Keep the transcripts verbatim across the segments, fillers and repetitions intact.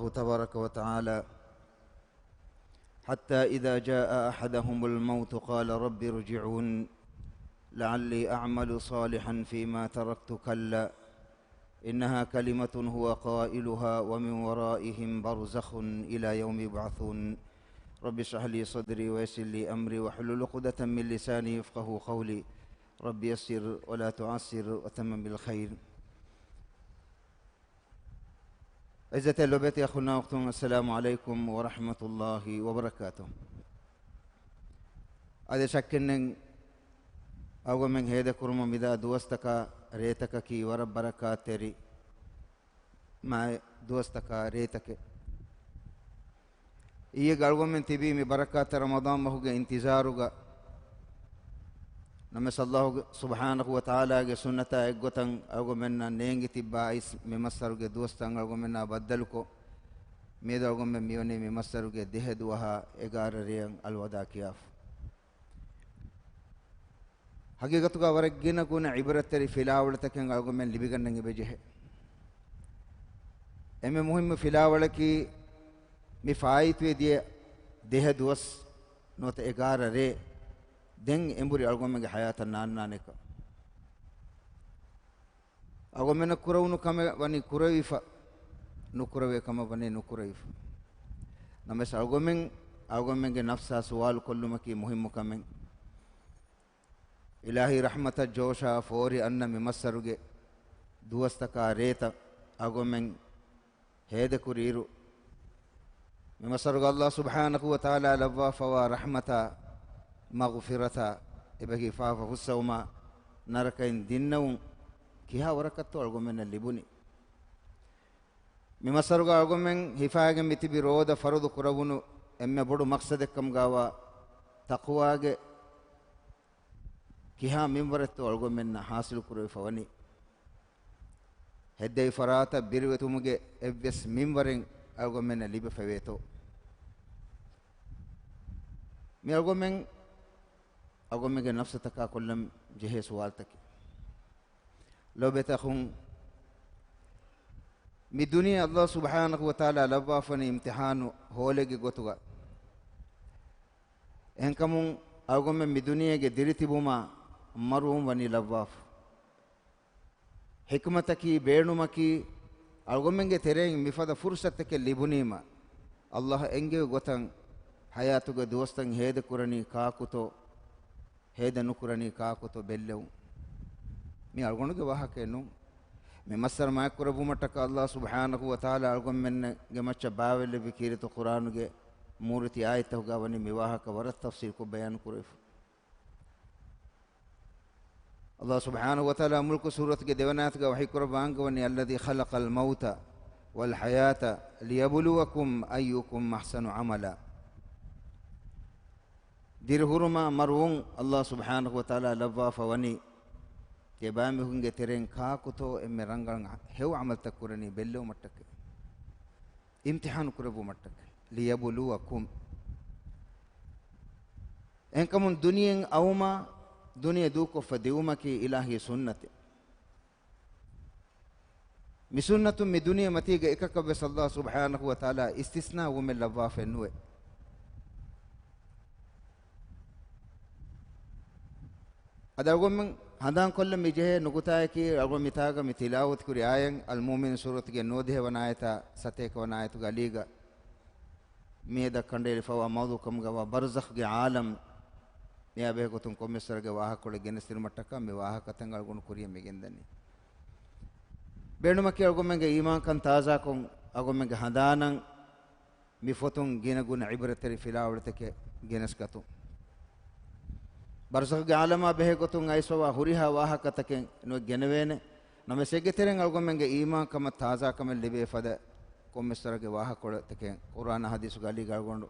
تبارك وتعالى: حتى إذا جاء أحدهم الموت قال رب ارجعون لعلي أعمل صالحا فيما تركت كلا إنها كلمة هو قائلها ومن ورائهم برزخ إلى يوم يبعثون. رب اشرح لي صدري ويسر لي أمري واحلل عقدة من لساني يفقهوا قولي. رب يسر ولا تعسر وتمم بالخير. ޢިއްޒަތްތެރި ލޮބުވެތި އަޚުންނާ އުޚްތުން، އައްސަލާމު ޢަލައިކުމް ވަރަޙްމަތުﷲި ވަބަރަކާތުހު. އަދި ޝައްކެއްނެތް، އަޅުގަނޑުމެން ހޭދަކުރަމުން މިދާ ދުވަސްތަކާ ރޭތަކަކީ ވަރަށް ބަރަކާތްތެރި މާތް ދުވަސްތަކާ ރޭތަކެއް. އިއްޔެ އަޅުގަނޑުމެން ތިބީ މި ބަރަކާތްތެރި ރަމަޟާން މަހުގެ އިންތިޒާރުގަ. ނަމަވެސް ﷲ ސުބްޙާނަހޫ ވަތަޢާލާގެ ސުންނަތާ އެއްގޮތަށް އަޅުގަނޑުމެންނަށް ނޭނގި ތިއްބާ އައިސް މި މައްސަރުގެ ދުވަސްތައް އަޅުގަނޑުމެންނާ ބައްދަލުކޮށް، މިއަދު އަޅުގަނޑުމެން މިވަނީ މި މައްސަރުގެ ދެހަ ދުވަހާ އެގާރަ ރެޔަށް އަލްވަދާ ކިޔާފަ. ޙަޤީޤަތުގަ ވަރަށް ގިނަ ގުނަ ޢިބްރަތްތެރި ފިލާވަޅުތަކެއް އަޅުގަނޑުމެން ލިބިގަންނަން އެބަޖެހޭ. އެންމެ މުހިއްމު ފިލާވަޅަކީ، މި ފާއިތުވެ ދިޔަ ދެހަ ދުވަސް ނުވަތަ އެގާރަ ރޭ ދެން އެނބުރި އަޅުގަނޑުމެންގެ ޙަޔާތަށް ނާންނާނެކަން. އަޅުގަނޑުމެންނަށް ކުރެވުނު ކަމެއް ވަނީ ކުރެވިފަ، ނުކުރެވޭ ކަމަށް ވަނީ ނުކުރެވިފަ. ނަމަވެސް އަޅުގަނޑުމެން، އަޅުގަނޑުމެންގެ ނަފްސާ ސުވާލު ކޮށްލުމަކީ މުހިއްމު ކަމެއް. އިލާހީ ރަޙްމަތަށް ޖޯޝާ ފޯރި އަންނަ މި މައްސަރުގެ ދުވަސްތަކާ ރޭތައް އަޅުގަނޑުމެން ހޭދަކުރިއިރު، މި މައްސަރުގަ ﷲ ސުބްޙާނަހޫ ވަތަޢާލާ ލައްވާފަވާ ރަޙްމަތާ މަޣްފިރަތާ އެބަހީ ފާފަ ފުއްސަވުމާ ނަރަކައިން ދިންނަވުން ކިހާ ވަރަކަށްތޯ އަޅުގަނޑުމެންނަށް ލިބުނީ؟ މި މައްސަރުގަ އަޅުގަނޑުމެން ހިފާގެން މިތިބި ރޯދަ ފަރުޟު ކުރެވުނު އެންމެ ބޮޑު މަޤްޞަދެއްކަމުގަވާ ތަޤްވާގެ ކިހާ މިންވަރެއްތޯ އަޅުގަނޑުމެންނަށް ޙާޞިލުކުރެވިފަވަނީ؟ ހެއްދެވި ފަރާތަށް ބިރުވެތުމުގެ އެއްވެސް މިންވަރެއް އަޅުގަނޑުމެންނަށް ލިބިފަވޭތޯ؟ މި އަޅުގަނޑުމެން، އަޅުގަނޑުމެންގެ ނަފްސަތަކާ ކޮށްލަން ޖެހޭ ސުވާލުތަކެއް. ލޯބިވެތި އަޚުން، މި ދުނިޔެ ﷲ ސުބްޙާނަހޫ ވަތަޢާލާ ލައްވާފަވަނީ އިމްތިޙާނު ހޯލެއްގެ ގޮތުގަ. އެހެންކަމުން އަޅުގަނޑުމެން މި ދުނިޔޭގެ ދިރިތިބުމާ މަރުވުން ވަނީ ލައްވާފަ. ޙިކްމަތަކީ، ބޭނުމަކީ، އަޅުގަނޑުމެންގެ ތެރެއިން މިފަދަ ފުރުޞަތުތަކެއް ލިބުނީމަ، ﷲ އެންގެވި ގޮތަށް ޙަޔާތުގެ ދުވަސްތައް ހޭދަކުރަނީ ކާކުތޯ؟ ހޭދަ ނުކުރަނީ ކާކުތޯ ބެއްލެވުން. މި އަޅުގަނޑުގެ ވާހަކައެއް ނޫން. މި މައްސަރު މާތްކުރެއްވުމަށްޓަކާ ﷲ ސުބްޙާނަހޫ ވަތަޢާލާ އަޅުގަނޑުމެންގެ މައްޗަށް ބާވެއްލެއްވި ކީރިތި ޤުރްއާނުގެ މޫރިތި އާޔަތްތަކުގަ ވަނީ މި ވާހަކަ ވަރަށް ތަފްޞީލްކޮށް ބަޔާން ކުރެވިފަ. ﷲ ސުބްޙާނަހޫ ވަތަޢާލާ މުލްކު ސޫރަތުގެ ދެވަނަ އާޔަތުގަ ވަޙީކުރައްވާ އަންގަވަނީ، الذي خلق الموت والحياة ليبلوكم أيكم أحسن عملا. ދިރިހުރުމާ މަރުވުން ﷲ ސުބްޙާނަހޫ ވަތަޢާލާ ލައްވާފަ ވަނީ، ތިޔަބައިމީހުންގެ ތެރެއިން ކާކުތޯ އެންމެ ރަނގަޅަށް ހެޔޮ ޢަމަލުތައް ކުރަނީ ބެއްލެވުމަށްޓަކައި. އިމްތިޙާނު ކުރެއްވުމަށްޓަކައި. ليبلوكم. އެހެންކަމުން ދުނިޔެއިން އައުމާ، ދުނިޔެ ދޫކޮށްފަ ދިއުމަކީ އިލާހީ ސުންނަތެއް. މި ސުންނަތުން މި ދުނިޔެ މަތީގަ އެކަކަށްވެސް ﷲ ސުބްޙާނަހޫ ވަތަޢާލާ އިސްތިސްނާ ވުމެއް ލައްވާފައެއް ނުވޭ. އަދި އަޅުގަނޑުމެން ހަނދާންކޮށްލަން މި ޖެހޭ ނުކުތާއަކީ، އަޅުގަނޑު މިތާގަ މި ތިލާވަތުކުރި އާޔަތް، އަލްމުއުމިނޫން ސޫރަތުގެ ނުވަދިހަ ވަނަ އާޔަތާ ސަތޭކަ ވަނަ އާޔަތުގެ އަލީގަ މިއަދަށް ކަނޑައެޅިފަވާ މައުޟޫޢު ކަމުގަވާ ބަރްޒަޚްގެ ޢާލަމް، މިއާ ބެހޭގޮތުން ކޮންމެސްވަރެއްގެ ވާހަކަކޮޅެއް ގެނެސްދިނުމަށްޓަކާ މި ވާހަކަތައް އަޅުގަނޑު ކުރިޔަށް މިގެންދަނީ. ބޭނުމަކީ އަޅުގަނޑުމެންގެ އީމާންކަން ތާޒާކޮށް، އަޅުގަނޑުމެންގެ ހަނދާނަށް މި ފޮތުން ގިނަގުނަ ޢިބްރަތްތެރި ފިލާވަޅުތަކެއް ގެނެސްގަތުން. ބަރްޒަޚްގެ ޢާލަމާ ބެހޭގޮތުން އައިސްފަވާ ހުރިހާ ވާހަކަތަކެއް ނުވެ ގެނެވޭނެ. ނަމަވެސް އޭގެ ތެރެއިން އަޅުގަނޑުމެންގެ އީމާންކަމަށް ތާޒާކަމެއް ލިބޭ ފަދަ ކޮންމެސްވަރެއްގެ ވާހަކަކޮޅެއް ތަކެއް ޤުރްއާނާ ޙަދީޘުގެ އަލީގަ އަޅުގަނޑު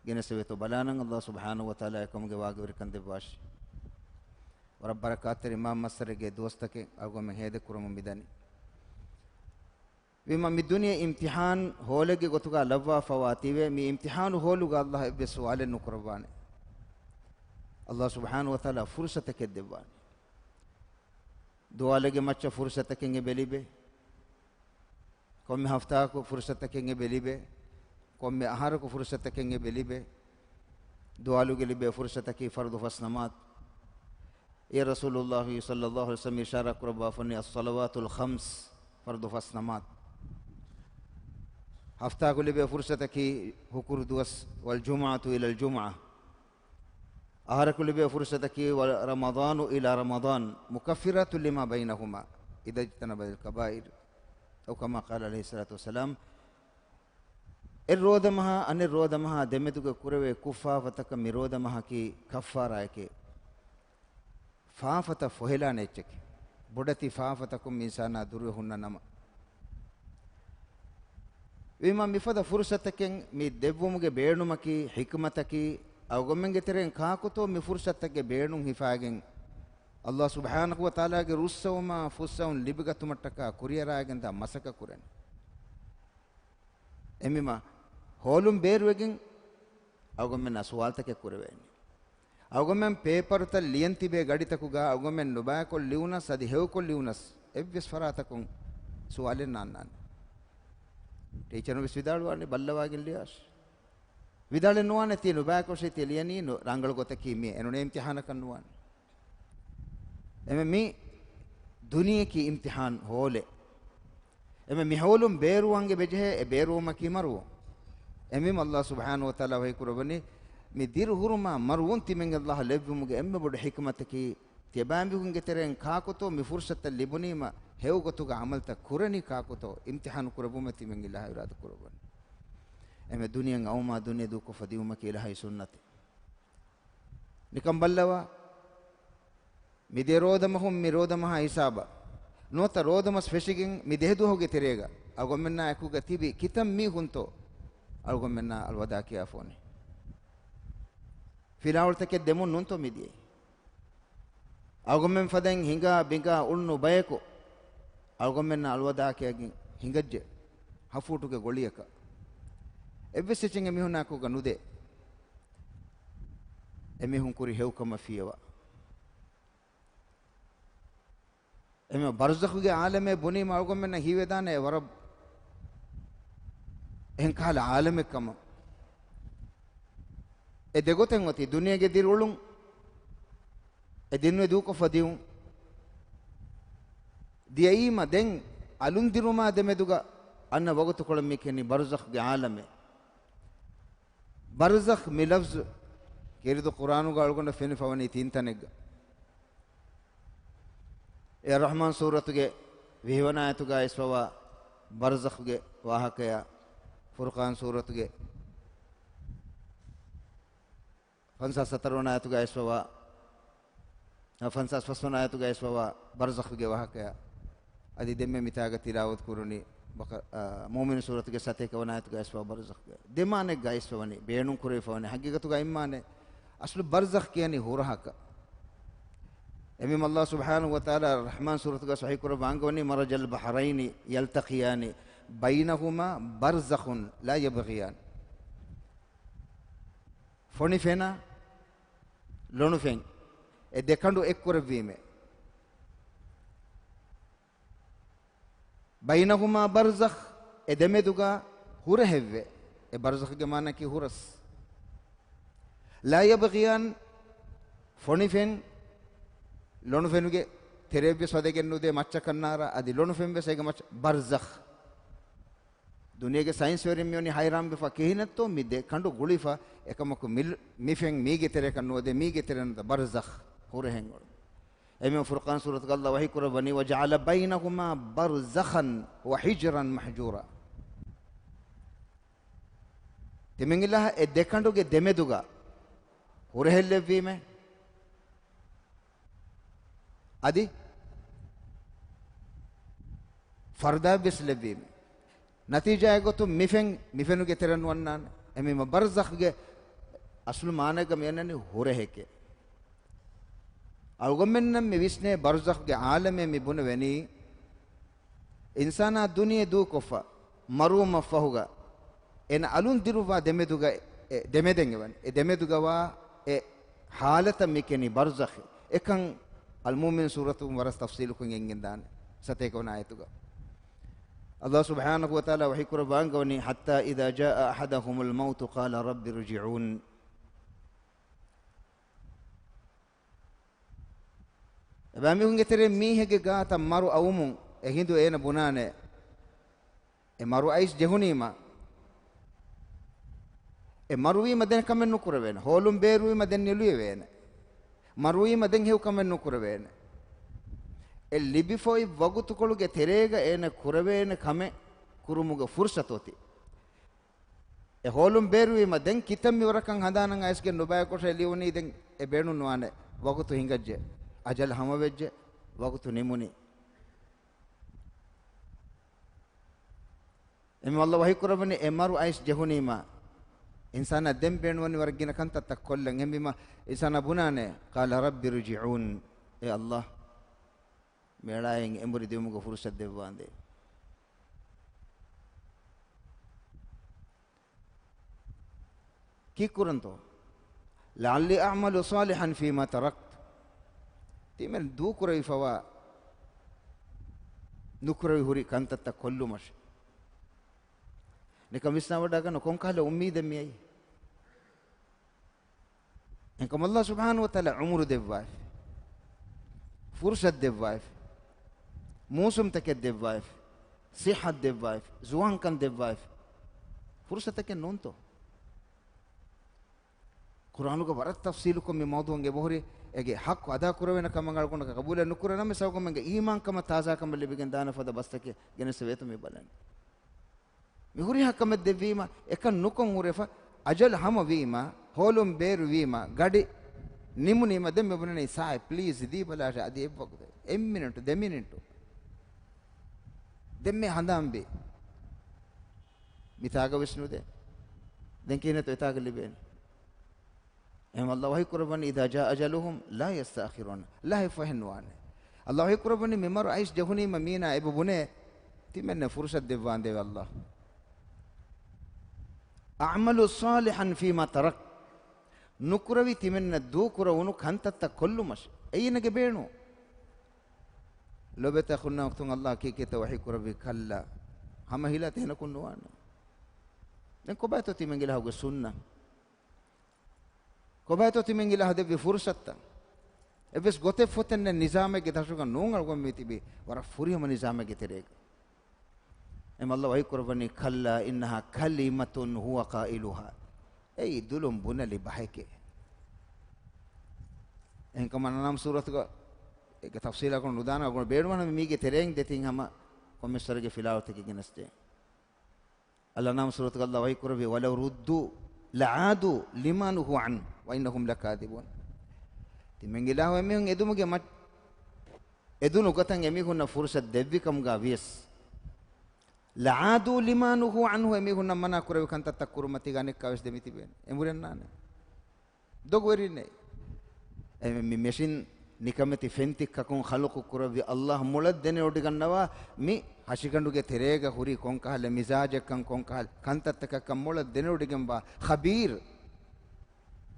ގެނެސްދެވޭތޯ ބަލާނަން. ﷲ ސުބްޙާނަހޫ ވަތަޢާލާ އެކަމުގެ ވާގިވެރިކަން ދެއްވާށި. ވަރަށް ބަރަކާތްތެރި މާ މައްސަރެއްގެ ދުވަސްތަކެއް އަޅުގަނޑުމެން ހޭދަކުރަމުން މިދަނީ. ވީމާ މި ދުނިޔެ އިމްތިޙާން ހޯލެއްގެ ގޮތުގަ ލައްވާފަވާތީވެ، މި އިމްތިޙާނު ހޯލުގަ ﷲ އެއްވެސް ސުވާލެއް ނުކުރައްވާނެ. ﷲ ސުބްޙާނަހޫ ވަތަޢާލާ ފުރުޞަތެކެއް ދެއްވާނެ. ދުވާލެއްގެ މައްޗަށް ފުރުޞަތަކެއް އެބަ ލިބޭ. ކޮންމެ ހަފްތާއަކު ފުރުސަތަކެއް އެބަ ލިބޭ، ކޮންމެ އަހަރަކު ފުރުސަތަކެއް އެބަ ލިބޭ. ދުވާލުގެ ލިބޭ ފުރުސަތަކީ ފަރުޟު ފަސް ނަމާދު. އޭ ރަސޫލުﷲ ޞައްލަﷲ ޢަލައިހި ވަސައްލަމް އިޝާރާ ކުރައްވާފަނީ، الصلوات الخمس، ފަރުޟު ފަސް ނަމާދު. ހަފްތާއަކު ލިބޭ ފުރުސަތަކީ ހުކުރު ދުވަސް، والجمعة إلى الجمعة. އަހަރަކު ލިބޭ ފުރުސަތަކީ، ورمضان إلى رمضان، مكفرات لما بينهما إذا اجتنبت الكبائر، أو كما قال عليه الصلاة والسلام. އެއް ރޯދަމަހާ އަނެއް ރޯދަމަހާ ދެމެދުގަ ކުރެވޭ ކުށްފާފަތަކަށް މި ރޯދަމަހަކީ ކައްފާރާއެކޭ. ފާފަތައް ފޮހެލާނެ އެއްޗެކޭ. ބޮޑެތި ފާފަތަކުން މި އިންސާނާ ދުރުވެ ހުންނަ ނަމަ. ވީމާ މިފަދަ ފުރުސަތަކެއް މި ދެއްވުމުގެ ބޭނުމަކީ ޙިކްމަތަކީ، އަޅުގަނޑުމެންގެ ތެރެއިން ކާކުތޯ މި ފުރުސަތެއްގެ ބޭނުން ހިފާގެން، ﷲ ސުބްޙާނަހޫ ވަތަޢާލާގެ ރުއްސަވުމާ ފުއްސަވުން ލިބިގަތުމަށްޓަކާ ކުރިއަރާގެންދާ މަސައްކަތް ކުރަނީ. އެމީމާ ހޯލުން ބޭރުވެގެން އަޅުގަނޑުމެންނާ ސުވާލުތަކެއް ކުރެވޭނީ. އަޅުގަނޑުމެން ޕޭޕަރުތައް ލިޔަން ތިބޭ ގަޑިތަކުގަ އަޅުގަނޑުމެން ނުބައިކޮށް ލިޔުނަސް އަދި ހެޔޮކޮށް ލިޔުނަސް އެއްވެސް ފަރާތަކުން ސުވާލެއް ނާންނާނެ. ޓީޗަރުން ވެސް ވިދާޅުވާނެ ބައްލަވާގެން ލިޔާށޭ. ވިދާޅެއް ނުވާނެ ތި ނުބައިކޮށޭ ތި ލިޔަނީ ނު-، ރަނގަޅު ގޮތަކީ މި އެނޫނޭ އިމްތިޙާނަކަށް ނުވާނެ. އެމެ މި ދުނިޔެއަކީ އިމްތިޙާން ހޯލެއް. އެމެ މި ހޯލުން ބޭރުވަން އެބަޖެހޭ، އެ ބޭރުވުމަކީ މަރުވުން. އެމީމަ ﷲ ސުބްޙާނަހޫ ވަތަޢާލާ ވަޙީ ކުރައްވަނީ، މި ދިރިހުރުމާ މަރުވުން ތިމަން ﷲ ލެއްވުމުގެ އެންމެ ބޮޑު ޙިކްމަތަކީ، ތިޔަބައިމީހުންގެ ތެރެއިން ކާކުތޯ މި ފުރުޞަތުތައް ލިބުނީމަ ހެޔޮ ގޮތުގަ ޢަމަލުތައް ކުރަނީ ކާކުތޯ އިމްތިޙާނު ކުރެއްވުމަށް ތިމަން އިލާހު އިރާދަ ކުރައްވަނީ. އެމެ ދުނިޔެއަށް އައުމާ ދުނިޔެ ދޫކޮށްފަ ދިއުމަކީ އިލާހީ ސުންނަތެއް. ނިކަން ބައްލަވާ، މި ދެ ރޯދަމަހުން މި ރޯދަމަހާ ހިސާބަށް ނުވަތަ ރޯދަމަސް ފެށިގެން މި ދެ ދުވަހުގެ ތެރޭގަ އަޅުގަނޑުމެންނާ އެކުގަ ތިބި ކިތައް މީހުންތޯ އަޅުގަނޑުމެންނާ އަލްވަދާ ކިޔާފަ އޮންނީ؟ ފިލާވަޅުތަކެއް ދެމުން ނޫންތޯ މިދިޔައީ؟ އަޅުގަނޑުމެން ފަދައިން ހިނގާ ބިނގާ އުޅުނު ބަޔަކު އަޅުގަނޑުމެންނާ އަލްވަދާ ކިޔަގެން ހިނގައްޖެ ހަ ފޫޓުގެ ގޮޅިއަކަށް. އެއްވެސް އެއްޗެއް އެމީހުންނާ އެކުގަ ނުދޭ. އެމީހުން ކުރި ހެޔޮކަމަށް ފިޔަވާ. އެމެ ބަރްޒަޚުގެ ޢާލަމޭ ބުނީމަ އަޅުގަނޑުމެންނަށް ހީވެދާނެ އެ ވަރަށް އެހެން ކަހަލަ ޢާލަމެއް ކަމަށް. އެ ދެގޮތެއް އޮތީ ދުނިޔޭގެ ދިރިއުޅުން، އެ ދިންވެ ދޫކޮށްފަ ދިއުން. ދިޔައީމަ ދެން އަލުން ދިރުމާ ދެމެދުގަ އަންނަ ވަގުތުކޮޅަށް މި ކިޔަނީ ބަރްޒަޚުގެ ޢާލަމޭ. ބަރްޒަޚް މި ލަފްޒު ކީރިތި ޤުރްއާނުގަ އަޅުގަނޑަށް ފެނިފަވަނީ ތިން ތަނެއްގަ. އެ ރަޙްމާން ސޫރަތުގެ ވިހިވަނަ އާޔަތުގަ އައިސްފަވާ ބަރްޒަޚްގެ ވާހަކަޔާ، ފުރުޤާން ސޫރަތުގެ ފަންސާސް ހަތަރުވަނަ އާޔަތުގަ އައިސްފަވާ، އަ، ފަންސާސް ފަސްވަނަ އާޔަތުގަ އައިސްފަވާ ބަރްޒަޚުގެ ވާހަކަޔާ، އަދި ދެންމެ މިތާގަ ތިލާވަތު ކުރުނީ ބަޤަ-، އަ، މުއުމިނު ސޫރަތުގެ ސަތޭކަވަނަ އާޔަތުގަ އައިސްފަވާ ބަރްޒަޚުގެ. ދެ މާނައެއްގަ އައިސްފަވަނީ، ބޭނުން ކުރެވިފަވަނީ. ޙަޤީޤަތުގަ އިންމާނެ، އަސްލު ބަރްޒަޚް ކިޔަނީ ހުރަހަކަށް. އެމީމަ ﷲ ސުބްޙާނަހޫ ވަތަޢާލާ ރަޙްމާން ސޫރަތުގަ ވަޙީ ކުރައްވާ އަންގަވަނީ، مَرَجَ الْبَحْرَيْنِ يَلْتَقِيَانِ بَيْنَهُمَا بَرْزَخٌ لَا يَبْغِيَانِ. ފޮނިފެނާ ލޮނުފެން އެ ދެކަނޑު އެއްކުރެއްވީމޭ. بَيْنَهُمَا بَرْزَخٌ، އެ ދެމެދުގަ ހުރަހެއްވޭ. އެ ބަރްޒަޚުގެ މާނައަކީ ހުރަސް. لَا يَبْغِيَانِ، ފޮނިފެން ލޮނުފެނުގެ ތެރެއަށްވެސް ވަދެގެން ނުދޭ މައްޗަކަށް ނާރާ، އަދި ލޮނުފެންވެސް އޭގެ މައްޗަށް، ބަރްޒަޚް. ދުނިޔޭގެ ސައިންސްވެރިން މިވަނީ ހައިރާންވެފަ، ކިހިނެއްތޯ މި ދެ ކަނޑު ގުޅިފަ އެކަމަކު މި، މި ފެން މީގެ ތެރެއަކަށް ނުވަދޭ، މީގެ ތެރެއަށް ނުދޭ، ބަރްޒަޚް ހުރަހެއް އޮޅު. އެމީ ފުރުޤާން ސޫރަތުގަ ﷲ ވަޙީ ކުރައްވަނީ، وَجَعَلَ بَيْنَهُمَا بَرْزَخًا وَحِجْرًا مَحْجُورًا. ތިމަން އިލާހަށް އެ ދެ ކަނޑުގެ ދެމެދުގަ ހުރަހެއް ލެއްވީމޭ. އަދި ފަރްދާވެސް ލެއްވީމޭ. ނަތީޖާއެއް ގޮތުން މި ފެން މި ފެނުގެ ތެރެއަށް ނުވަންނާނެ. އެމީމަ ބަރްޒަޚްގެ އަސްލު މާނައެއްގަ މިއަންނަނީ ހުރަހެކޭ. އަޅުގަނޑުމެންނަށް މި ވިސްނޭ ބަރްޒަޚްގެ ޢާލަމޭ މި ބުނެވެނީ، އިންސާނާ ދުނިޔެ ދޫކޮށްފަ މަރުވުމަށްފަހުގަ އޭނަ އަލުން ދިރުއްވާ ދެމެދުގަ އެ ދެމެދެން އެވަން، އެ ދެމެދުގަވާ އެ ޙާލަތަށް މި ކިޔަނީ ބަރްޒަޚް. އެކަން އަލްމުއުމިން ސޫރަތުން ވަރަށް ތަފްޞީލުކޮށް ގެންގެންދާނެ ސަތޭކަވަނަ އާޔަތުގަ. އަﷲ ސުބްޙާނަހޫ ވަތަޢާލާ ވަޙީ ކުރައްވާ އަންގަވަނީ، حَتَّى إِذَا جَاءَ أَحَدَهُمُ الْمَوْتُ قَالَ رَبِّ ارْجِعُونِ. އެބައިމީހުންގެ ތެރެއިން މީހެއްގެ ގާތަށް މަރު އައުމުން އެ ހިނދު އޭނަ ބުނާނެ، އެ މަރު އައިސް ޖެހުނީމަ، އެ މަރުވީމަ ދެން ކަމެއް ނުކުރެވޭނެ. ހޯލުން ބޭރުވީމަ ދެން ނިލުއެވޭނެ. މަރުވީމަ ދެން ހެޔޮ ކަމެއް ނުކުރެވޭނެ. އެ ލިބިފައި ވަގުތުކޮޅުގެ ތެރޭގަ އޭނަ ކުރެވޭނެ ކަމެއް ކުރުމުގެ ފުރުސަތު އޮތީ. އެ ހޯލުން ބޭރުވީމަ ދެން ކިތަންމެ ވަރަކަށް ހަނދާނަށް އައިސްގެން ނުބައިކޮށެ ލިޔުނީ ދެން އެ ބޭނުން ނުވާނެ. ވަގުތު ހިނގައްޖެ. އަޖަލް ހަމަވެއްޖެ. ވަގުތު ނިމުނީ. އެމެ އަﷲ ވަޙީ ކުރައްވަނީ އެ މަރު އައިސް ޖެހުނީމަ، އިންސާނާ ދެން ބޭނުންވަނީ ވަރަށް ގިނަ ކަންތައްތައް ކޮށްލަން. އެހެންވީމަ އިންސާނާ ބުނާނެ، قَالَ رَبِّ ارْجِعُونِ، އޭ އަﷲ، މިއަޅާއިން އެނބުރި ދިއުމުގެ ފުރުސަތު ދެއްވާނދޭ. ކީއްކުރަންތޯ؟ لَعَلِّي أَعْمَلُ صَالِحًا فِيمَا تَرَكْتُ. ތިމެން ދޫކުރެވިފަވާ ނުކުރެވި ހުރި ކަންތައްތައް ކޮށްލުމަށް. ނިކަން ވިސްނާވަޑައިގަންނަ ކޮންކަހަލަ އުއްމީދެއް މިއައީ؟ އެކަމަށް އަﷲ ސުބްޙާނަހޫ ވަތަޢާލާ ޢުމުރު ދެއްވާފި، ފުރުޞަތު ދެއްވާފި، މޫސުމްތަކެއް ދެއްވާފި، ޞިއްޙަތު ދެއްވާފި، ޒުވާންކަން ދެއްވާފި، ފުރުޞަތަކެއް ނޫންތޯ؟ ޤުރްއާނުގަ ވަރަށް ތަފްޞީލުކޮށް މި މައުޟޫޢުން އެބަހުރި، އޭގެ ޙައްޤު އަދާ ކުރެވޭނެ ކަމަށް އަޅުގަނޑަކަށް ޤަބޫލެއް ނުކުރޭ. ނަމަވެސް އަޅުގަނޑުމެންގެ އީމާންކަމަށް ތާޒާކަމެއް ލިބިގެން ދާނެ ފަދަ ބަސްތަކެއް ގެނެސްދެވޭތޯ މި ބަލަން. މި ހުރިހާ ކަމެއް ދެއްވީމަ، އެކަން ނުކޮށް ހުރެފަ، އަޖަލު ހަމަވީމަ، ހޯލުން ބޭރުވީމަ، ގަޑި ނިމުނީމަ، ދެން މި ބުނަނީ ސާއެއް ޕްލީޒް ދީބަލާށޭ، އަދި އެއްވަގުތެއް، އެއްމިނެޓު، ދެމިނެޓު. ދެންމެ ހަނދާންވީ. މިތާގަ ވެސް ނުދޭ. ދެން ކިހިނެއްތޯ އެތާގަ ލިބޭނެ؟ އެހެން އަﷲ ވަޙީ ކުރައްވަނީ، إِذَا جَاءَ أَجَلُهُمْ لَا يَسْتَأْخِرُونَ، ލަހެއް ފަހެއް ނުވާނެ. އަﷲ ވަޙީ ކުރައްވަނީ މި މަރު އައިސް ޖެހުނީމަ މީނާ އެބަ ބުނޭ، ތިމެންނަށް ފުރުޞަތު ދެއްވާނދޭވެ އަﷲ. أَعْمَلُ صَالِحًا فِيمَا تَرَكْتُ. ނުކުރެވި ތިމެންނަށް ދޫކުރެވުނު ކަންތައްތައް ކޮށްލުމަށް އެއީ އޭނަގެ ބޭނުން. ލޯބިވެތި އަޚުންނާ އުޚްތުން، އަﷲ ކީކޭތޯ ވަޙީ ކުރެއްވީ؟ كَلَّا. ހަމަ ހިލާ ތިހެނަކުން ނުވާނެ. ދެން ކޮބާތޯ ތިމަން އިލާހުގެ ސުންނަ؟ ކޮބާތޯ ތިމަން އިލާހު ދެއްވި ފުރުޞަތުތައް؟ އެއްވެސް ގޮތެއް ފޮތެއް ނެތް ނިޒާމެއްގެ ދަށުގަ ނޫން. އަޅުގަނޑު މި ތިބީ ވަރަށް ފުރިހަމަ ނިޒާމެއްގެ ތެރޭގަ. އެމަ އަﷲ ވަޙީ ކުރައްވަނީ، كَلَّا إِنَّهَا كَلِمَةٌ هُوَ قَائِلُهَا. އެއީ ދުލުން ބުނެލި ބަހެކޭ. އެހެންކަމުން އަންޢާމް ސޫރަތުގަ އޭގެ ތަފްޞީލާކޮށް ނުދާނަ، އަޅުގަނޑު ބޭނުންވާނަމަ މީގެ ތެރެއިން ދެތިން ހަމަ ކޮންމެސް ވަރެއްގެ ފިލާވަޅުތަކެއް ގެނެސްދޭން. އަލްއަންޢާމް ސޫރަތުގަ އަﷲ ވަޙީ ކުރެއްވި، وَلَوْ رُدُّوا لَعَادُوا لِمَا نُهُوا عَنْهُ وَإِنَّهُمْ لَكَاذِبُونَ. ތިމަން އިލާހު އެމީހުން އެދުމުގެ މަ-، އެދުނު ގޮތަށް އެމީހުންނަށް ފުރުޞަތު ދެއްވި ކަމުގަ ވިޔަސް، لَعَادُوا لِمَا نُهُوا عَنْهُ، އެމީހުންނަށް މަނާ ކުރެއްވި ކަންތައްތައް ކުރުމަށް ތިގަ އަނެއްކާވެސް ދެމިތިބޭނެ. އެނބުރެންނާނެ. ދޮގުވެރިންނޭ. އެ މި މެޝިން ނިކަމެތި ފެންތިއްކަކުން ޚަލްޤު ކުރެއްވި އަﷲ މޮޅަށް ދެނެވޮޑިގަންނަވާ، މި ހަށިގަނޑުގެ ތެރޭގަ ހުރި ކޮންކަހަލަ މިޒާޖެއްކަން، ކޮންކަހަލަ ކަންތައްތަކަކަށް މޮޅަށް ދެނެވޮޑިގެންވާ ޚަބީރު،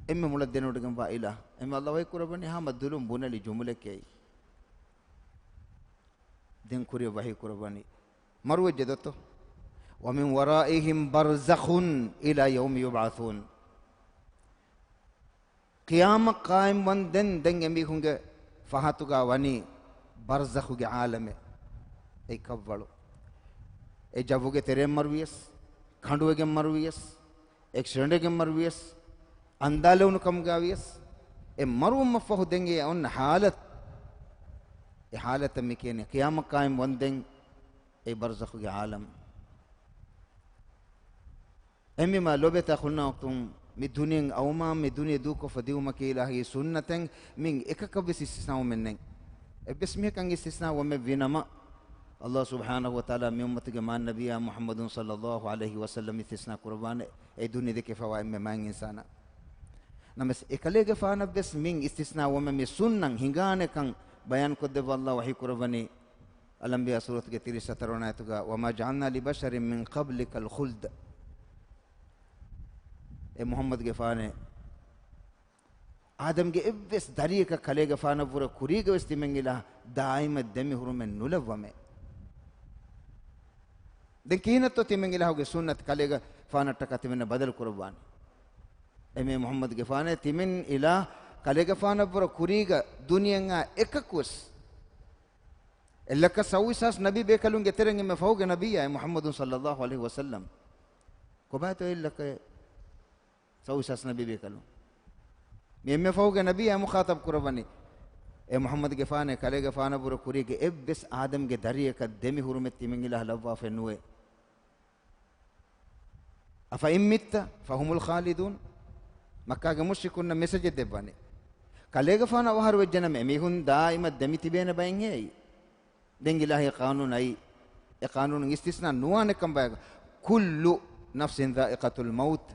އެންމެ މޮޅަށް ދެނެވޮޑިގެންވާ އިލާހު. އެންމެ އަﷲ ވަޙީ ކުރައްވަނީ ހަމަ ދުލުން ބުނެލި ޖުމުލަކޭ. ދެން ކުރިއަށް ވަޙީ ކުރައްވަނީ، މަރުވެއްޖެ ދޯތޯ؟ وَمِنْ وَرَائِهِمْ بَرْزَخٌ إِلَى يَوْمِ يُبْعَثُونَ. ޤިޔާމަތް ޤާއިމްވަންދެން ދެން އެމީހުންގެ ފަހަތުގަ ވަނީ ބަރްޒަޚުގެ ޢާލަމެއް. އެއީ ކަށްވަޅު. އެ ޖައްވުގެ ތެރެއިން މަރުވިޔަސް، ކަނޑުވެގެން މަރުވިޔަސް، އެކްސިޑެންޓެއްގެން މަރުވިޔަސް، އަންދާލެވުނު ކަމުގަ ވިޔަސް، އެ މަރުވުމަށްފަހު ދެން އެ އޮންނަ ޙާލަތު، އެ ޙާލަތަށް މި ކިޔަނީ ޤިޔާމަތް ޤާއިމް ވަންދެން އެ ބަރްޒަޚުގެ ޢާލަމް. އެހެންވީމަ ލޯބިވެތި އަޚުންނާ އުޚްތުން، މި ދުނިޔެއިން އައުމާ، މި ދުނިޔެ ދޫކޮށްފަ ދިއުމަކީ އިލާހީ ސުންނަތެއް. މިން އެކަކަށްވެސް އިސްތިސްނާވުމެއް ނެތް. އެއްވެސް މީހަކަށް އިސްތިސްނާ ވަމެއް ވީނަމަ، އަﷲ ސުބްޙާނަހޫ ވަތަޢާލާ މި އުއްމަތުގެ މާތް ނަބިއްޔާ މުޙައްމަދު ޞައްލައްލާހު ޢަލައިހި ވަސައްލަމް އިސްތިސްނާ ކުރައްވާނެ، އެ ދުނިޔެ ދެކެފަވާ އެންމެ މާތް އިންސާނާ. ނަމަވެސް އެކަލޭގެފާނަށްވެސް މިން އިސްތިސްނާ ވަމެއް މި ސުންނަތް ހިނގާނެކަން ބަޔާންކޮށްދެއްވާ. އަﷲ ވަޙީ ކުރައްވަނީ، އަލްއަންބިޔާ ސޫރަތުގެ ތިރީސް ހަތަރު ވަނަ އާޔަތުގަ، وَمَا جَعَلْنَا لِبَشَرٍ مِنْ قَبْلِكَ الْخُلْدَ. އޭ މުޙައްމަދުގެފާނޭ، އާދަމްގެ އެއްވެސް ދަރިއަކަށް ކަލޭގެފާނަށްވުރެ ކުރީގަވެސް ތިމަން އިލާހު ދާއިމަށް ދެމިހުރުމެއް ނުލައްވަމޭ. ދެން ކިހިނެއްތޯ ތިމަން އިލާހުގެ ސުންނަތް ކަލޭގެފާނަށްޓަކާ ތިމަންނަށް ބަދަލު ކުރައްވާނީ؟ އެމެ މުޙައްމަދުގެފާނޭ، ތިމަން އިލާ ކަލޭގެފާނަށްވުރެ ކުރީގަ ދުނިޔެއާ އެކަކުވެސް އެއްލައްކަ ސައުވީސް ހާސް ނަބީ ބޭކަލުންގެ ތެރެއިން އެންމެ ފަހުގެ ނަބިއްޔާ މުޙައްމަދު ޞައްލައްލާހު ޢަލައިހި ވަސައްލަމް. ކޮބާތޯ އެއްލައްކަ ސައުވީސް ހާސް ނަބީ ބޭކަލުން؟ މި އެންމެ ފަހުގެ ނަބިއްޔާ މުޚާޠަބް ކުރައްވަނީ. އޭ މުޙައްމަދުގެފާނޭ، ކަލޭގެފާނަށްވުރެ ކުރީގެ އެއްވެސް އާދަމްގެ ދަރިއަކަށް ދެމި ހުރުމަތް ތިމަން އިލާހަށް ލައްވާފައެއް ނުވޭ. أفإن مت فهم الخالدون. މައްކާގެ މުޝްރިކުންނަށް މެސެޖެއް ދެއްވަނީ. ކަލޭގެފާނު އަވަހަރު ވެއްޖެނަމަ، އެމީހުން ދާއިމަށް ދެމި ތިބޭނެ ބައެއްހޭ. ދެން އިލާހީ ޤާނޫނު އައީ. އެ ޤާނޫނުން އިސްތިސްނާ ނުވާނެ ކަން ބަޔަކަށް. كل نفس ذائقة الموت.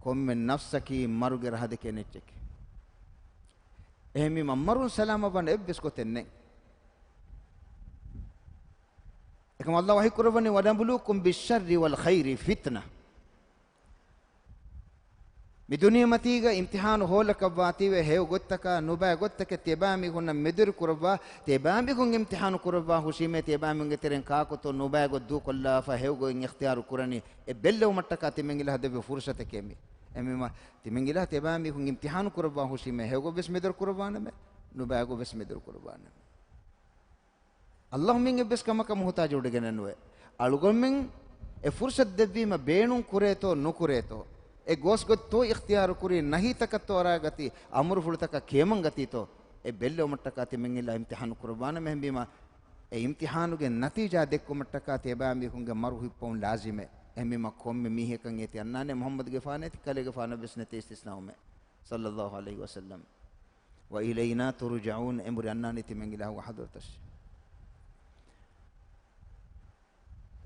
ކޮންމެ ނަފްސަކީ މަރުގެ ރަހަ ދެކޭނެ އެއްޗެކޭ. އެހެންވީމަ މަރުން ސަލާމަތް ވާނެ އެއްވެސް ގޮތެއް ނެތް. އެކަމަށް ﷲ ވަޙީ ކުރައްވަނީ، "ونبلوكم بالشر والخير فتنة." މި ދުނިޔެމަތީގަ އިމްތިޙާނު ހޯލަކަށް ވާތީވެ، ހެޔޮ ގޮތްތަކާ ނުބައި ގޮތްތަކެއް ތިޔަބައިމީހުންނަށް މެދުވެރި ކުރައްވާ، ތިޔަބައިމީހުން އިމްތިޙާނު ކުރައްވާ ހުށީމޭ، ތިޔަބައިމީހުންގެ ތެރެއިން ކާކުތޯ ނުބައި ގޮތް ދޫކޮށްލާފަ ހެޔޮ ގޮތް އިޚްތިޔާރު ކުރަނީ، އެ ބެއްލެވުމަށްޓަކާ ތިމަން އިލާހަށް ދެއްވި ފުރުޞަތެކޭ މީ. އެހެންވީމަ ތިމަން އިލާހަށް ތިޔަބައިމީހުން އިމްތިޙާނު ކުރައްވާ ހުށީމޭ، ހެޔޮ ގޮތް ވެސް މެދުވެރި ކުރައްވާނަމޭ، ނުބައި ގޮތް ވެސް މެދުވެރި ކުރައްވާނަމޭ. ﷲ މިން އެއްވެސް ކަމަކަށް މުޙުތާޖު ވެގެނެއް ނުވޭ. އަޅުގަނޑުމެން އެ ފުރުޞަތު ދެއްވީމަ ބޭނުން ކުރޭތޯ ނުކުރޭތޯ، އެ ގޯސް ގޮތްތޯ އިޚްތިޔާރު ކުރީ، ނަހީތަކަށްތޯ އަރާގަތީ، އަމުރުފުޅުތަކަށް ކިޔަމަން ގަތީތޯ، އެ ބެއްލެވުމަށްޓަކާ ތިމަން އިލާ އިމްތިޙާނު ކުރައްވާނަމޭ. އެހެންވީމަ އެ އިމްތިޙާނުގެ ނަތީޖާ ދެއްކުމަށްޓަކާ ތިޔަބައިމީހުންގެ މަރު ހިއްޕަވުން ލާޒިމޭ. އެހެންވީމަ ކޮންމެ މީހަކަށް އޭތި އަންނާނެ، މުޙައްމަދުގެފާނޭތި ކަލޭގެފާނަށް ވެސް ނެތޭ އިސްތިސްނާވުމެއް. ޞައްލައްލާހު ޢަލައިހި ވަސައްލަމް. وإلينا ترجعون، އެނބުރި އަންނާނީ ތިމަން އިލާހުގެ ޙަޟްރަތަށް.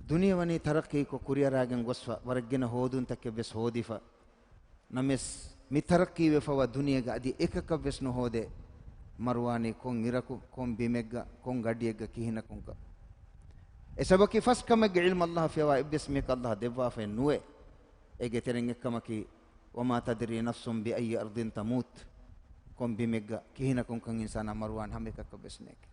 ދުނިޔެ ވަނީ ތަރައްޤީކޮށް ކުރިއަރާގެން ގޮސްފަ، ވަރަށް ގިނަ ހޯދުންތަކެއް ވެސް ހޯދިފަ. ނަމަވެސް، މި ތަރައްޤީވެފަވާ ދުނިޔޭގަ އަދި އެކަކަށް ވެސް ނުހޯދޭ، މަރުވާނީ ކޮން އިރަކު، ކޮން ބިމެއްގަ، ކޮން ގަޑިއެއްގަ، ކިހިނަކުންކަން. އެ ސަބަބަކީ ފަސް ކަމެއްގެ ޢިލްމު ﷲ ފިޔަވާ އެއްވެސް މީހަކަށް ﷲ ދެއްވާފައެއް ނުވޭ. އޭގެ ތެރެއިން އެއްކަމަކީ، وما تدري نفس بأي أرض تموت. ކޮން ބިމެއްގަ ކިހިނަކުންކަން އިންސާނާ މަރުވާނެ ހަމަ އެކަކަށް ވެސް ނޭނގެ.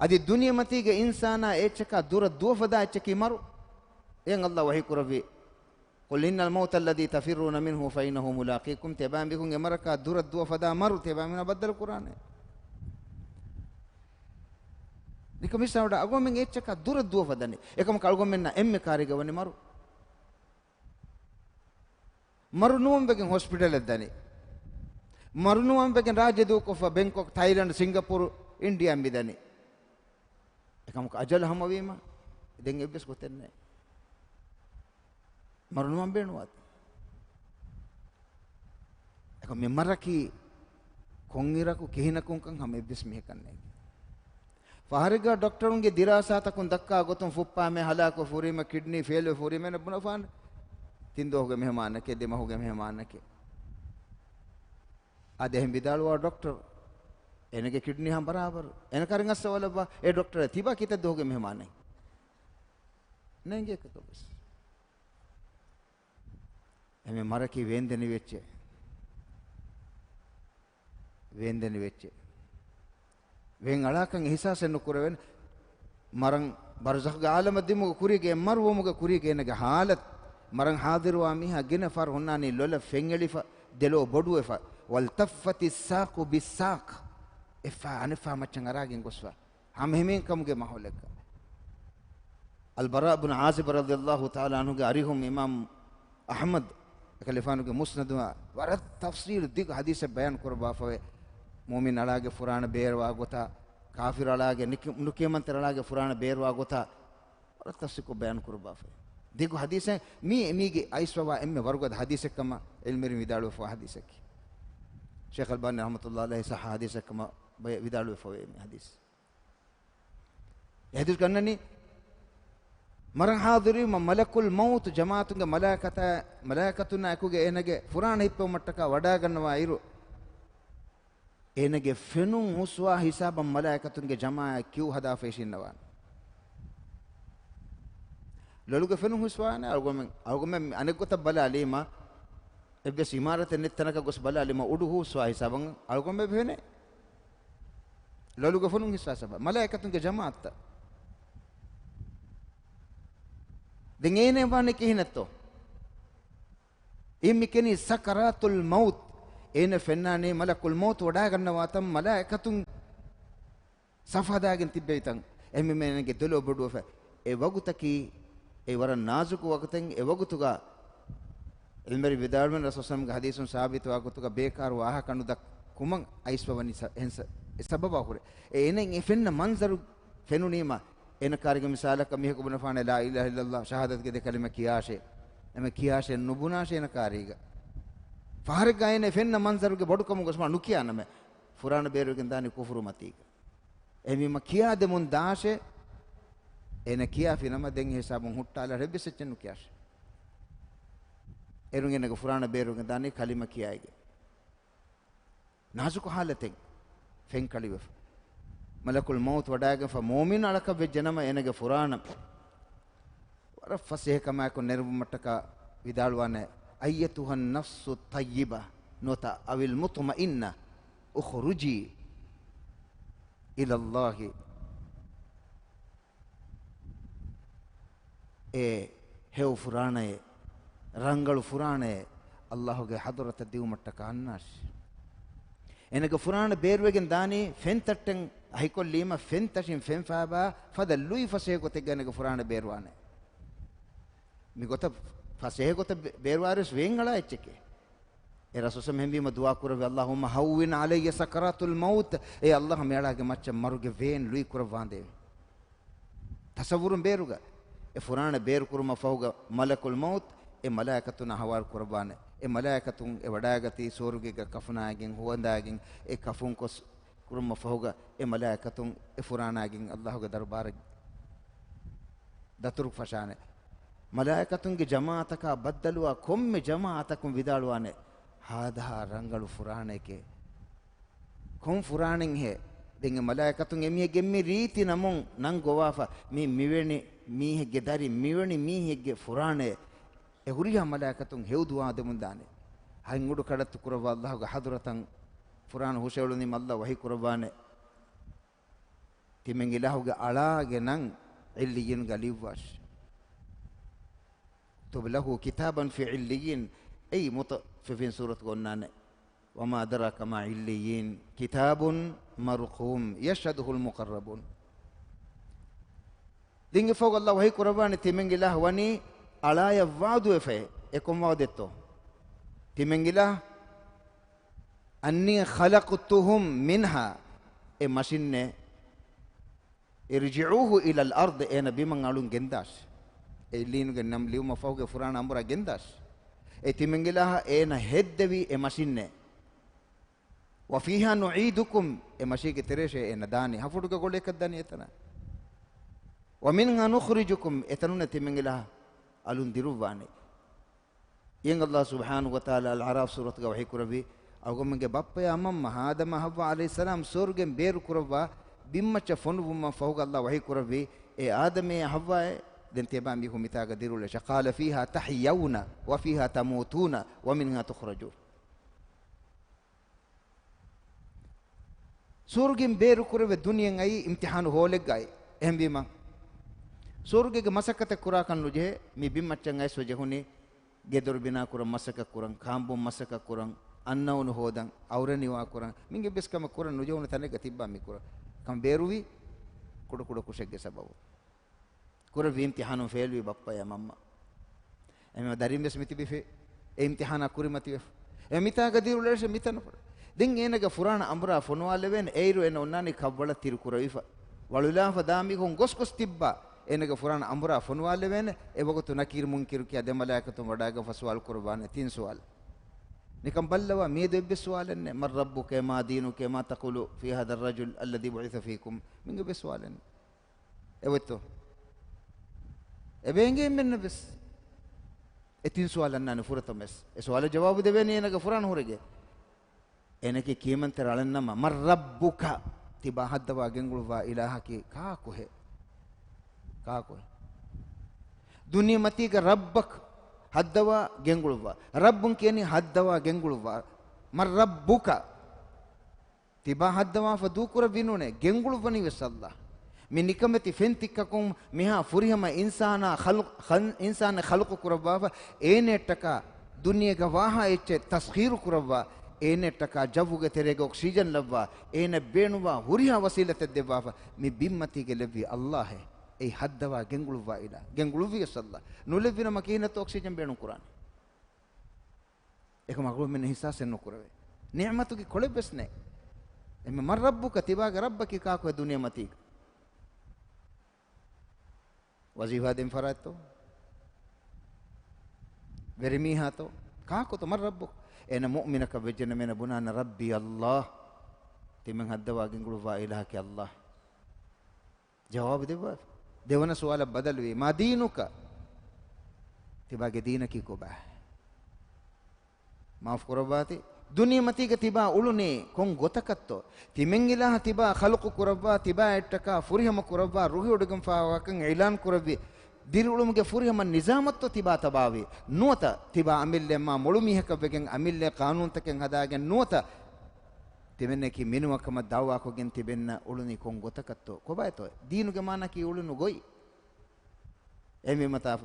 އަދި ދުނިޔެމަތީގެ އިންސާނާ އެއްޗަކާ ދުރަށް ދުވަފަދާ އެއްޗަކީ މަރު. އެހެން ﷲ ވަޙީ ކުރެއްވި، قل إن الموت الذي تفرون منه فإنه ملاقيكم، ތިޔަބައިމީހުން އެ މަރަކާ ދުރަށް ދުވަފަދާ މަރު ތިޔަބައިމީހުންނާ ބައްދަލު ކުރާނެ. ނިކަމިސާވަޑަ އަޅުގަނޑުމެން އެއްޗަކާ ދުރަށް ދުވަފަދަނީ. އެކަމަކު އަޅުގަނޑުމެންނާ އެންމެ ކާރީގަ ވަނީ މަރު. މަރު ނުވަންވެގެން ހޮސްޕިޓަލަށް ދަނީ. މަރު ނުވަންވެގެން ރާއްޖެ ދޫކޮށްފަ ބެންކޮކް، ތައިލަންޑް، ސިންގަޕޫރު، އިންޑިޔާ މިދަނީ. އެކަމަކު އަޖަލު ހަމަވީމަ، ދެން އެއްވެސް ގޮތެއް ނެތް. މަރު ނުވަން ބޭނުންވާތީ. އެކަމަކު މި މަރަކީ ކޮންއިރަކު ކިހިނަކުންކަން ހަމަ އެއްވެސް މީހަކަށް ނޭނގެ. ފަހަރެއްގަ ޑޮކްޓަރުންގެ ދިރާސާތަކުން ދައްކާ ގޮތުން ފުއްޕާމެ ހަލާކު ފުރީމަ ކިޑްނީ ފެއިލް ފުރީމެ ބުނެފާނެ. ތިން ދުވަހުގެ މެހެމާނެކޭ، ދެ މަހުގެ މެހެމާނެކޭ. އާދެ، އެހެން ވިދާޅުވާ ޑޮކްޓަރު، އޭނަގެ ކިޑްނީ ހަމަ ބަރާބަރު. އޭނަ ކަރިން އައްސަވާލައްވާ، އޭ ޑޮކްޓަރ، ތިބާ ކިތައް ދުވަހުގެ މެހެމާނެއް؟ ނޭނގޭ އެކަކަށް ވެސް. އެމެ މަރަކީ ވޭންދެނިވި އެއްޗެއް. ވޭންދެނިވި އެއްޗެއް. ވޭން އަޅާކަން އިހްސާސެއް ނުކުރެވެން. މަރަން ބަރުޒަޚްގެ ޢާލަމަށް ދިމުގެ ކުރީގެ މަރުވުމުގެ ކުރީގެ އޭނަގެ ޙާލަތު، މަރަން ޙާޟިރުވާ މީހާ ގިނަ ފަހަރު ހުންނާނީ ލޮލަށް ފެންއެޅިފަ، ދެލޯ ބޮޑުވެފަ، والتفت الساق بالساق، އެއްފަހަރު އަނެއްފަހަރު މައްޗަށް އަރާގެން ގޮސްފަ. ހަމަ ހިމޭން ކަމުގެ މާހައުލެއްގަ. އަލްބަރާ ބުނު ޢާޒިބް ރަޟިޔަﷲ ތަޢާލާ ޢަންހުގެ އަރިހުން އިމާމް އަޙްމަދު އެކަލޭގެފާނުގެ މުސްނަދު ވަރަށް ތަފްޞީލު ދިގު ޙަދީޘެއް ބަޔާން ކުރައްވާފަވޭ. މުއުމިން އަޅާގެ ފުރާނަ ބޭރުވާ ގޮތާ، ކާފިރު އަޅާގެ ނިކި-، ނުކިޔަމަންތެރި އަޅާގެ ފުރާނަ ބޭރުވާ ގޮތާ ވަރަށް ތަފްޞީލުކޮށް ބަޔާން ކުރައްވާފަވޭ. ދިގު ޙަދީޘެއް މީ، މީގެ އައިސްފަވާ އެންމެ ވަރުގަދަ ޙަދީޘެއް ކަމަށް ޢިލްމުވެރިން ވިދާޅުވެފަވާ ޙަދީޘަކީ. ޝޭޚް އަލްބާނީ ރަޙްމަތުﷲ ޢަލައިހި ޞައްޙަ ޙަދީޘެއް ކަމަށް ބަޔަ-، ވިދާޅުވެފަވޭ މި ޙަދީޘް. އެ ޙަދީޘް ގަންނަނީ، މަރަން ޙާޟިރުވީމަ މަލަކުލް މައުތު ޖަމާޢަތުންގެ މަލާއިކަތާ، މަލާއިކަތުންނާ އެކުގަ އޭނަގެ ފުރާނަ ހިއްޕެވުމަށްޓަކާ ވަޑާގަންނަވާ އިރު، އޭނަގެ ފެނުން ހުސްވާ ހިސާބަށް މަލާއިކަތުންގެ ޖަމާޢަތް ކިއު ހަދާފަ އިށީންނަވާނެ. ލޮލުގެ ފެނުން ހުސްވާނެ އަޅުގަނޑުމެން، އަޅުގަނޑުމެން އަނެއްގޮތަށް ބަލާލީމަ، އެއްވެސް އިމާރަތެއް ނެތް ތަނަކަށް ގޮސް ބަލާލީމަ، އުޑު ހުސްވާ ހިސާބަށް އަޅުގަނޑުމެން ފެނޭ. ލޮލުގެ ފެނުން ހުސްވާ ހިސާބަށް މަލާއިކަތުންގެ ޖަމާޢަތްތައް. ދެން އޭނަ ވާނެ ކިހިނެއްތޯ؟ އެ މި ކެނީ ސަކަރާތުލް މައުތް. އޭނަ ފެންނާނީ މަލަކުލް މައުތު ވަޑާގަންނަވާތަން މަލާއިކަތުން ސަފް ހަދާގެން ތިއްބެވިތަން. އެހެންވީމަ އޭނަގެ ދެލޯ ބޮޑުވެފަ. އެ ވަގުތަކީ އެ ވަރަށް ނާޒުކު ވަގުތެއް. އެ ވަގުތުގަ ޢިލްމުވެރިން ވިދާޅުވެން ރަސޫލު ސަލާމްގެ ޙަދީޘުން ސާބިތުވާ ގޮތުގަ ބޭކާރު ވާހަކަ ނުދައްކުމަށް އައިސްފަވަނީ ސަ-، އެހެން ސަ-، އެ ސަބަބާ ހުރެ. އެ އޭނަ އެ ފެންނަ މަންޒަރު ފެނުނީމަ، އޭނަ ކާރިގެ މިސާލަކަށް މީހަކު ބުނެފާނެ، ލާ އިލާހަ އިއްލައްލާހު ޝަހާދަތުގެ ދެ ކަލިމަ ކިޔާށޭ. ނަމަ ކިޔާށޭ ނުބުނާށޭ އޭނަ ކާރީގަ. ފަހަރެއްގަ އޭނަ ފެންނަ މަންޒަރުގެ ބޮޑުކަމުގަ އުސްމާ ނުކިޔާ ނަމަ، ފުރާނަ ބޭރުވެގެން ދާނީ ކުފުރު މަތީގަ. އެހެންވީމަ ކިޔާދެމުން ދާށޭ، އޭނަ ކިޔާފި ނަމަ ދެން ހިސާބުން ހުއްޓާލާ ރެއްވެސް އެއްޗެއް ނުކިޔާށޭ. އޭރުން އޭނަގެ ފުރާނަ ބޭރުވެގެން ދާނީ ކަލިމަ ކިޔައިގެން. ނާޒުކު ޙާލަތެއް ފެންކަޅިވެފަ. މަލަކުލް މައުތު ވަޑާގެންފަ މުއުމިން އަޅަކަށް ވެއްޖެ ނަމަ އޭނަގެ ފުރާނަ ވަރަށް ފަސޭހަކަމާއެކު ނެރެވުމަށްޓަކާ ވިދާޅުވާނެ، أيتها النفس الطيبة، ނުވަތަ أو المطمئنة، اخرجي إلى الله. އޭ ހެޔޮ ފުރާނައޭ، ރަނގަޅު ފުރާނައޭ، ﷲ ގެ ޙަޟްރަތަށް ދިއުމަށްޓަކާ އަންނާށި. އޭނަގެ ފުރާނަ ބޭރުވެގެން ދާނީ ފެންތައްޓެއް އަހިކޮށްލީމަ، ފެންތަށިން ފެން ފާބާ ފަދަ ލުއި ފަސޭހަ ގޮތެއްގަ އޭނަގެ ފުރާނަ ބޭރުވާނެ. މި ގޮތަށް ފަސޭހަ ގޮތަށް ބޭ-، ބޭރުވާރިވެސް ވޭން އަޅާ އެއްޗެކޭ. އެ ރަސޫލު ސަމް ހެންވީމަ ދުޢާ ކުރެއްވި، اللهم هون علي سكرات الموت، އޭ ﷲ މިއަޅާގެ މައްޗަށް މަރުގެ ވޭން ލުއި ކުރައްވާނދޭވެ. ތަޞައްވުރުން ބޭރުގަ އެ ފުރާނަ ބޭރު ކުރުމަށް ފަހުގަ މަލަކުލް މައުތު އެ މަލާއިކަތުންނާ ހަވާލު ކުރައްވާނެ. އެ މަލާއިކަތުން އެ ވަޑާގަތީ ސުވަރުގޭގަ ކަފުނާގެން ހުވަނދާގެން އެ ކަފުން ކޮށް ކުރުމަށް ފަހުގަ އެ މަލާއިކަތުން އެ ފުރާނާގެން ﷲ ގެ ދަރުބާރަށް ދަތުރު ފަށާނެ. މަލާއިކަތުންގެ ޖަމާޢަތަކާ ބައްދަލުވާ ކޮންމެ ޖަމާޢަތަކުން ވިދާޅުވާނެ، ހާދަހާ ރަނގަޅު ފުރާނައެކޭ. ކޮން ފުރާނެއްހޭ؟ ދެން އެ މަލާއިކަތުން އެމީހެއްގެ މި ރީތި ނަމުން ނަން ގޮވާފަ، މި މިވެނި މީހެއްގެ ދަރި، މިވެނި މީހެއްގެ ފުރާނައޭ. އެ ހުރިހާ މަލާއިކަތުން ހެޔޮ ދުޢާ ދެމުން ދާނެ. ހަތް އުޑު ކަޑައްތު ކުރައްވާ ﷲ ގެ ޙަޟްރަތަށް ފުރާނަ ހުށައެޅުނީމަ ﷲ ވަޙީ ކުރައްވާނެ، ތިމެން އިލާހުގެ އަޅާގެ ނަން ޢިއްލިއްޔީންގަ ލިޔުއްވާށި. اكتب له كتابا في عليين، އެއީ މުޠައްފިފީން ސޫރަތުގަ އޮންނާނެ. وما أدراك ما عليين، كتاب مرقوم يشهده المقربون. ދެން އެފަހު ﷲ ވަޙީ ކުރައްވާނެ ތިމެން އިލާހު ވަނީ އަޅާޔަށް ވަޢުދުވެފައޭ. އެ ކޮން ވަޢުދެއްތޯ؟ ތިމެން އިލާހު أني خلقتهم منها، އެ މަށިންނޭ، ارجعوه إلى الأرض، އޭނަ ބިމަށް އަޅުން ގެންދާށި. އެ ޢިއްލިއީނުގެ ނަން ލިޔުމަށް ފަހުގެ ފުރާނަ އަނބުރާ ގެންދާށި. އެ ތިމެން އިލާހަށް އޭނަ ހެއްދެވީ އެ މަށިންނޭ. وفيها نعيدكم، އެ މަށީގެ ތެރޭށޭ އޭނަ ދާނީ. ހަފުޑުގެ ގޮޅިއަކަށް ދަނީ އެތަނަށް. ومنها نخرجكم، އެތަނުންނޭ ތިމެން އިލާހު އަލުން ދިރުއްވާނީ. އެއީ ﷲ ސުބްޙާނަހޫ ވަތަޢާލާ އަލްއަޢްރާފް ސޫރަތުގަ ވަޙީ ކުރެއްވި، އަޅުގަނޑުމެންގެ ބައްޕަޔާ މަންމަ އާދަމާ ޙައްވާ ޢަލައިހިއްސަލާމް ސުވަރުގެން ބޭރު ކުރައްވާ ބިންމައްޗަށް ފޮނުއްވުމަށް ފަހުގަ ﷲ ވަޙީ ކުރެއްވި، އޭ އާދަމޭ ޙައްވާއޭ، ދެން ތިޔަބާ މީހުން މިތާގަ ދިރުއުޅޭށޭ. قال فيها تحيون وفيها تموتون ومنها تخرجون. ސުވަރުގެން ބޭރު ކުރެވޭ ދުނިޔެއަށް އައީ އިމްތިޙާނު ހޯލެއްގައި. އެހެންވީމަ، ސުވަރުގޭގެ މަސައްކަތެއް ކުރާކަށް ނުޖެހޭ. މި ބިންމައްޗަށް އައިސްފަ ޖެހުނީ، ގެދޮރު ބިނާކުރަން މަސައްކަތް ކުރަން، ކާނބުން މަސައްކަތް ކުރަން، އަންނައުނު ހޯދަން، އައުރެނިވާ ކުރަން، މި އެއްވެސް ކަމެއް ކުރަން ނުޖެހުނު ތަނެއްގަ ތިއްބާ މި ކުރަން. ކަން ބޭރުވީ ކުޑަކުޑަ ކުށެއްގެ ސަބަބުން. ކުރެއްވި އިމްތިޙާނުން ފެއިލްވި ބައްޕަޔާ މަންމަ. އެމެ ދަރިން ވެސް މިތިބިފި އެ އިމްތިޙާނާ ކުރިމަތިވެފަ. އެ މިތާގަ ދިރުއުޅޭށޭ މިތަނަށް. ދެން އޭނަގެ ފުރާނަ އަނބުރާ ފޮނުވާލެވޭނެ. އެއިރު އޭނަ އޮންނާނީ ކަށްވަޅަށް ތިރިކުރެވިފަ. ވަޅުލާފަ ދާ މީހުން ގޮސްގޮސް ތިއްބާ އޭނަގެ ފުރާނަ އަނބުރާ ފޮނުވާލެވޭނެ. އެވަގުތު ނަކީރު މުންކިރު ކިޔާ ދެ މަލާއިކަތުން ވަޑާގަފަ ސުވާލު ކުރައްވާނެ ތިން ސުވާލު. ނިކަން ބައްލަވާ މިއަދު އެއްވެސް ސުވާލެއް ނެއް. من ربك، ما دينك، ما تقول في هذا الرجل الذي بعث فيكم. މި އެއްވެސް ސުވާލެއް ނެއް. އެވެއްތޯ؟ އެބޭނގޭ އެންމެންނަށް ވެސް. އެ ތިން ސުވާލު އަންނާނެ ފުރަތަމަވެސް. އެ ސުވާލަށް ޖަވާބު ދެވޭނީ އޭނަގެ ފުރާނަ ހުރެގެ. އޭނަކީ ކިޔަމަންތެރި އަޅެއްނަމަ، من ربك، ތިބާ ހައްދަވާ ގެންގުޅުއްވާ އިލާހަކީ ކާކުހޭ؟ ކާކުހޭ؟ ދުނިޔެމަތީގަ ރައްބަކު ހައްދަވާ ގެންގުޅުއްވާ. ރައްބުން ކިޔަނީ ހައްދަވާ ގެންގުޅުއްވާ. من ربك؟ ތިބާ ހައްދަވާފަ ދޫކުރެއްވީ ނޫނޭ، ގެންގުޅުއްވަނީ ވެސް ﷲ. މި ނިކަމެތި ފެންތިއްކަކުން މިހާ ފުރިހަމަ އިންސާނާ ޚަލްޤު، ޚަލް، އިންސާނެއް ޚަލްޤު ކުރައްވާފަ، އޭނެއްޓަކާ ދުނިޔޭގަ ވާހާ އެއްޗެއް ތަސްޚީރު ކުރައްވާ، އޭނެއްޓަކާ ޖައްވުގެ ތެރޭގަ އޮކްސިޖަން ލައްވާ، އޭނަ ބޭނުންވާ ހުރިހާ ވަސީލަތެއް ދެއްވާފަ، މި ބިންމަތީގެ ލެއްވި އައްލާހެއް. އެއީ ހައްދަވާ ގެންގުޅުއްވާ އިލާ، ގެންގުޅުއްވިޔަސް އައްލާ. ނުލެއްވިނަމަ ކިހިނެއްތޯ އޮކްސިޖަން ބޭނުން ކުރާނެ؟ އެކަމަކު އަޅުގަނޑުމެން އިހްސާސެއް ނުކުރެވޭ. ނިޢުމަތުގެ ކޮޅެއްވެސް ނެތް. އެމެ، "من ربك؟" ތިބާގެ ރައްބަކީ ކާކު އެ ދުނިޔެ މަތީގަ؟ ވަޒީފާ ދޭން ފަރާތްތޯ؟ ވެރިމީހާތޯ؟ ކާކުތޯ؟ "من ربك؟" އޭނަ މުއުމިނަކަށް ވެއްޖެނަމަ އޭނަ ބުނާނެ، "ربي الله." ތިމެން ހައްދަވާ ގެންގުޅުއްވާ އިލާހަކީ އައްލާ. ޖަވާބު ދެއްވާފަ. ދެވަނަ ސުވާލަށް ބަދަލުވީ، "ما دينك؟" ތިބާގެ ދީނަކީ ކޮބާ؟ މާފު ކުރައްވާތި. ދުނިޔެމަތީގަ ތިބާ އުޅުނީ ކޮން ގޮތަކަށްތޯ؟ ތިމެން އިލާހަށް ތިބާ ޚަލްޤު ކުރައްވާ، ތިބާ އެއްޓަކާ ފުރިހަމަ ކުރައްވާ، ރުހިވޮޑިގެންފާވާކަން އިޢުލާން ކުރެއްވި، ދިރިއުޅުމުގެ ފުރިހަމަ ނިޒާމަށްތޯ ތިބާ ތަބާވީ؟ ނުވަތަ ތިބާ އަމިއްލައަށް މާ މޮޅު މީހަކަށް ވެގެން އަމިއްލަ ޤާނޫނުތަކެއް ހަދާގެން ނުވަތަ ތިމެންނަކީ މިނިވަންކަމަށް ދަޢުވާކޮށްގެން ތިބެންނަ އުޅުނީ ކޮން ގޮތަކަށްތޯ؟ ކޮބާތޯ؟ ދީނުގެ މާނައަކީ އުޅުނު ގޮތް. އެހެންވީމަ ތާ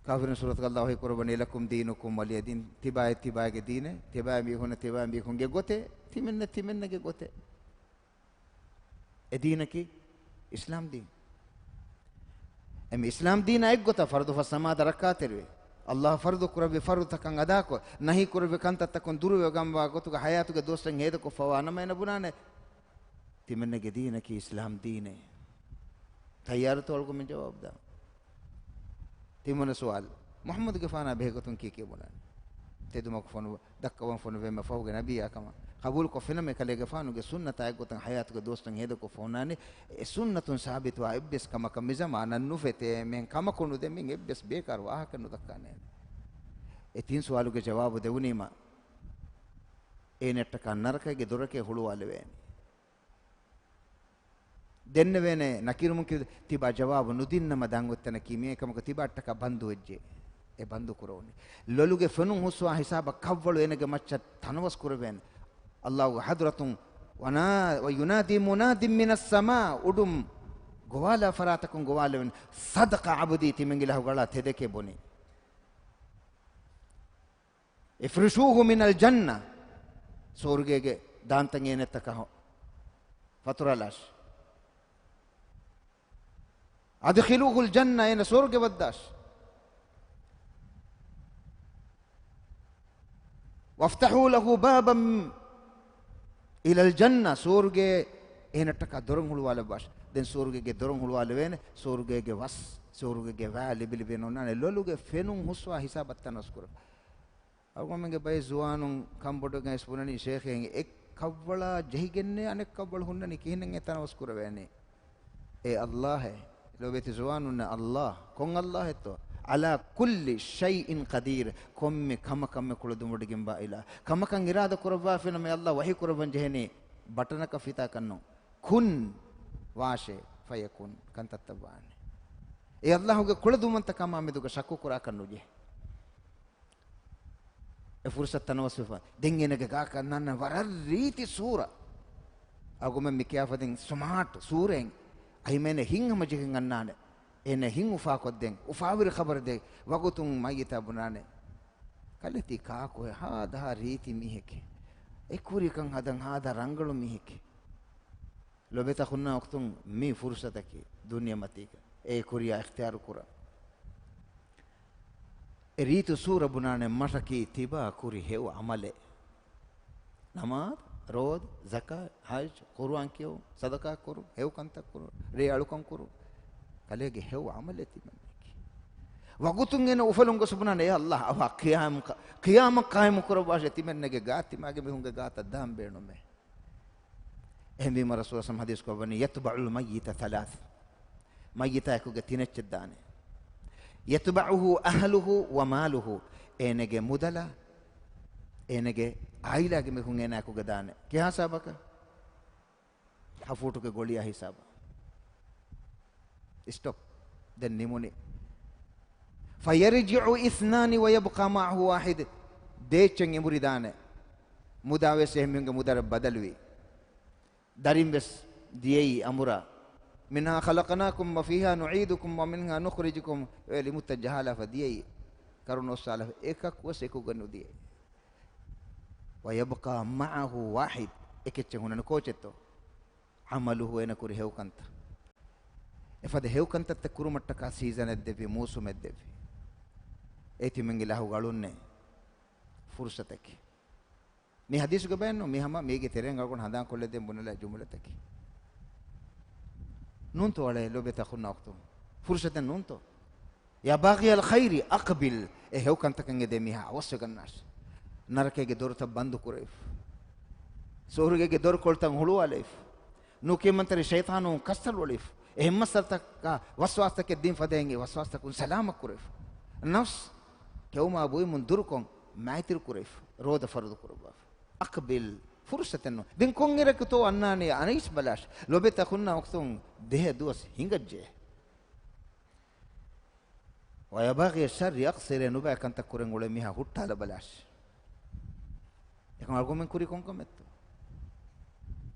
ކާފިރުން ސޫރަތުގަ އައްލާހު ވަޙީ ކުރައްވަނީ، "لكم دينكم ولي دين"، ތިބާއަށް ތިބާގެ ދީނެއް، ތިބާ މީހުންނަށް ތިބާ މީހުންގެ ގޮތެއް، ތިމެންނަށް ތިމެންނަގެ ގޮތެއް. އެ ދީނަކީ އިސްލާމް ދީން. އެމެ އިސްލާމް ދީނާ އެއްގޮތަށް ފަރުޟު ފަސް ނަމާދަށް ރައްކާތެރިވެ، އައްލާހު ފަރުޟު ކުރެއްވި ފަރުޟުތަކަށް އަދާކޮށް، ނަހީ ކުރެއްވި ކަންތައްތަކުން ދުރުވެގަންވާ ގޮތުގަ ޙަޔާތުގެ ދުވަސްތައް ހޭދަކޮށްފަވާ ނަމަ އޭނަ ބުނާނެ، ތިމެންނަގެ ދީނަކީ އިސްލާމް ދީނޭ. ތައްޔާރުތޯ އަޅުގަނޑުމެން ޖަވާބު ދާން؟ ތިންވަނަ ސުވާލު، މުޙައްމަދުގެފާނާ ބެހޭގޮތުން ކީކޭ ބުނާނެ؟ ތެދުމަގު ފޮނު، ދައްކަވަން ފޮނުވެމެ ފަހުގެ ނަބިއްޔާ ކަމަށް ޤަބޫލުކޮށްފިނަމޭ، ކަލޭގެފާނުގެ ސުންނަތާ އެއްގޮތަށް ޙަޔާތުގެ ދުވަސްތައް ހޭދަކޮށް ފޮނުވާނެ. އެ ސުންނަތުން ސާބިތުވާ އެއްވެސް ކަމަކަށް މިޒަމާނަށް ނުފެތޭ، މިހެން ކަމަކު ނުދޭ، މިހެން އެއްވެސް ބޭކާރު ވާހަކަ ނުދައްކާނެ. އެ ތިން ސުވާލުގެ ޖަވާބު ދެވުނީމަ، އޭނައަށްޓަކާ ނަރަކައިގެ ދޮރަކޭ ހުޅުވާލެވޭނެ. ދެންނެވޭނެ ނަކީރު މުންކިރު ތިބާ ޖަވާބު ނުދިންނަމަ ދާން އޮތްތަނަކީ މި އެކަމަކު ތިބާއަށްޓަކާ ބަންދު ވެއްޖެ. އެ ބަންދު ކުރެވުނީ. ލޮލުގެ ފެނުން ހުސްވާ ހިސާބަށް ކަށްވަޅު އޭނަގެ މައްޗަށް ތަނަވަސް ކުރެވޭނެ. އައްލާހުގެ ޙަޟްރަތުން ވަނާ، "وينادي مناد من السماء"، އުޑުން ގޮވާލާ ފަރާތަކުން ގޮވާލެވެން، "صدق عبدي"، ތިމެން އިލާހުގެ އަޅާ ތެދެކޭ ބުނީ. "افرشوه من الجنة"، ސުވަރުގޭގެ ދާންތައް އޭނައަށްޓަކާ ފަތުރާލާށި. "أدخلوه الجنة"، އޭނަ ސުވަރުގެ ވައްދާށި. "وافتحوا له بابا إلى الجنة"، ސުވަރުގެ އޭނައަށްޓަކާ ދޮރުން ހުޅުވާލައްވާށި. ދެން ސުވަރުގޭގެ ދޮރުން ހުޅުވާލެވޭނެ، ސުވަރުގޭގެ ވަސް، ސުވަރުގޭގެ ވައި ލިބި ލިބި އޮންނާނެ، ލޮލުގެ ފެނުން ހުސްވާ ހިސާބަށް ތަނަވަސް ކުރެވޭ. އަޅުގަނޑުމެންގެ ބައެއް ޒުވާނުން ކަންބޮޑުވެގެން ވެސް ބުނަނީ، ޝޭޚޭ، އެއް ކަށްވަޅާ ޖެހިގެންނޭ އަނެއް ކަށްވަޅު ހުންނަނީ، ކިހިނެއް އެ ތަނަވަސް ކުރެވޭނީ؟ އޭ އައްލާހޭ، ލޯބިވެތި ޒުވާނުންނޭ އައްލާހް، ކޮން އައްލާހެއްތޯ؟ "على كل شيء قدير"، ކޮންމެ ކަމަކަށް މެ ކުޅަދުންވޮޑިގެންވާ އިލާހް. ކަމަކަށް އިރާދަ ކުރައްވާފިނަމަ އެ އައްލާހް ވަޙީ ކުރައްވަން ޖެހެނީ ބަޓަނަކަށް ފިތާކަށްނު. "كن" ވާށޭ، "فيكون" ކަންތައްތައް ވާނެ. އެ އައްލާހުގެ ކުޅަދުންވަންތަކަމާ މެދުގަ ޝައްކު ކުރާކަށް ނުޖެހޭ. އެ ފުރުސަތު ތަނަވަސްވެފަ. ދެން އޭނަގެ ގާކަށް އަންނާނެ ވަރަށް ރީތި ސޫރަ. އަޅުގަނޑުމެން މި ކިޔާފަދައިން ސްމާޓް ސޫރައެއް. އަހިމެން ހިތްހަމަޖެހިގެން އަންނާނެ. އޭނަ ހިތް އުފާކޮށްދޭން. އުފާވެރި ޚަބަރު ދޭ. ވަގުތުން މައްޔިތާ ބުނާނެ، "ކަލޭ ތީ ކާކު؟ ހާދަހާ ރީތި މީހެކޭ. އެ ކުރިކަން ހަދަން ހާދަ ރަނގަޅު މީހެކޭ." ލޮބެތަ ހުންނަ ވަގުތުން މި ފުރުސަތަކީ ދުނިޔެމަތީގަ އެ ކުރިޔާ އިޚްތިޔާރު ކުރަން. އެ ރީތި ސޫރަ ބުނާނެ މަށަކީ ތިބާ ކުރި ހެޔޮ ޢަމަލެއް. ނަމާދު، ރޯދަ، ޒަކާތް، ޙައްޖު، ޤުރުއާން ކިޔެވުން، ޞަދަޤާ ކުރުން، ހެޔޮ ކަންތައް ކުރުން، ރޭ އަޅުކަން ކުރުން. ކަލޭގެ ހެޔޮ ޢަމަލެއް ތިމަންނަކީ. ވަގުތުން އޭނަ އުފަލުން ގޮސް ބުނާނެ، އޭ އައްލާހް، އަވަހަށް ޤިޔާމަ، ޤިޔާމަ ޤާއިމު ކުރައްވާށޭ، ތިމަންނަގެ ގާތް ތިމާގެ މީހުންގެ ގާތަށް ދާން ބޭނުމޭ. އެހެންވީމަ ރަސޫލާ ސަމް ޙަދީޘް ކޮށްވަނީ، "يتبع الميت ثلاث"، މައްޔިތާއެކުގަ ތިނެއްޗެއް ދާނެ. "يتبعه أهله وماله"، އޭނަގެ މުދަލާ، އޭނަގެ އާއިލާގެ މީހުން އޭނާއެކުގަ ދާނެ. ކިހާ ހިސާބަކަށް؟ ހަފޫޓުގެ ގޮޅިއާ ހިސާބަށް. ސްޓޮޕް. ދެން ނިމުނީ. "فيرجع اثنان ويبقى معه واحد". ދޭއްޗެއް އެނބުރި ދާނެ. މުދާވެސް އެހެންމީހުންގެ މުދަލަށް ބަދަލުވީ. ދަރިން ވެސް ދިޔައީ އަމުރާ. "منها خلقناكم وفيها نعيدكم ومنها نخرجكم" އެ ލިމުއްތައް ޖަހާލާފަ ދިޔައީ. ކަރުނަ އޮއްސާލާފަ އެކަކުވެސް އެކުގަ ނުދިޔައީ. "ويبقى معه واحد" އެކެއްޗެއް ހުންނަނީ ކޯޗެއްތޯ؟ "عمله" އޭނަ ކުރި ހެޔޮކަންތައް. އެފަދަ ހެޔޮކަންތައްތައް ކުރުމަށްޓަކާ ސީޒަނެއް ދެއްވި، މޫސުމެއް ދެއްވި. އޭ ތިމަން އިލާހުގެ އަޅުންނޭ ފުރުސަތަކީ. މި ޙަދީޘުގެ ބަޔަން ނޫން، މި ހަމަ މީގެ ތެރެއިން އަޅުގަނޑު ހަނދާންކޮށްލަދޭން ބުނެލާ ޖުމުލަތަކީ. ނޫންތޯ އަޅޭ ލޮބެތި އަޚުންނާ އުޚްތުން؟ ފުރުސަތެއް ނޫންތޯ؟ "يا باغي الخير أقبل" އެ ހެޔޮކަންތަކަށް އެދޭ މީހާ އަވަސްވެގަންނާށި. ނަރަކައިގެ ދޮރުތައް ބަންދު ކުރެވިފަ. ސުވަރުގޭގެ ދޮރުކޮޅުތައް ހުޅުވާލެވިފަ. ނުކިޔަމަންތެރި ޝައިޠާނުން ކައްސަލުވެވިފަ. އެހެން މައްސަލަތަކާ ވަސްވާސްތަކެއް ދީން ފަދައިން އެ ވަސްވާސްތަކުން ސަލާމަތް ކުރެވިފަ. ނަފްސު ކެއުމާ ބުއިމުން ދުރުކޮށް މާތިރު ކުރެވިފަ. ރޯދަ ފަރުޟު ކުރައްވާފަ. "أقبل" ފުރުސަތެއް ނޫން. ދެން ކޮންއިރަކުތޯ އަންނާނީ އަނައިސް ބަލާށި. ލޮބެތި އަޚުންނާ އުޚްތުން ދެހަ ދުވަސް ހިނގައްޖެ. "ويا باغي الشر أقصر" ނުބައި ކަންތައް ކުރަން އުޅޭ މީހާ ހުއްޓާލަ ބަލާށި. އެކަމް އަޅުގަނޑުމެން ކުރީ ކޮންކަމެއްތޯ؟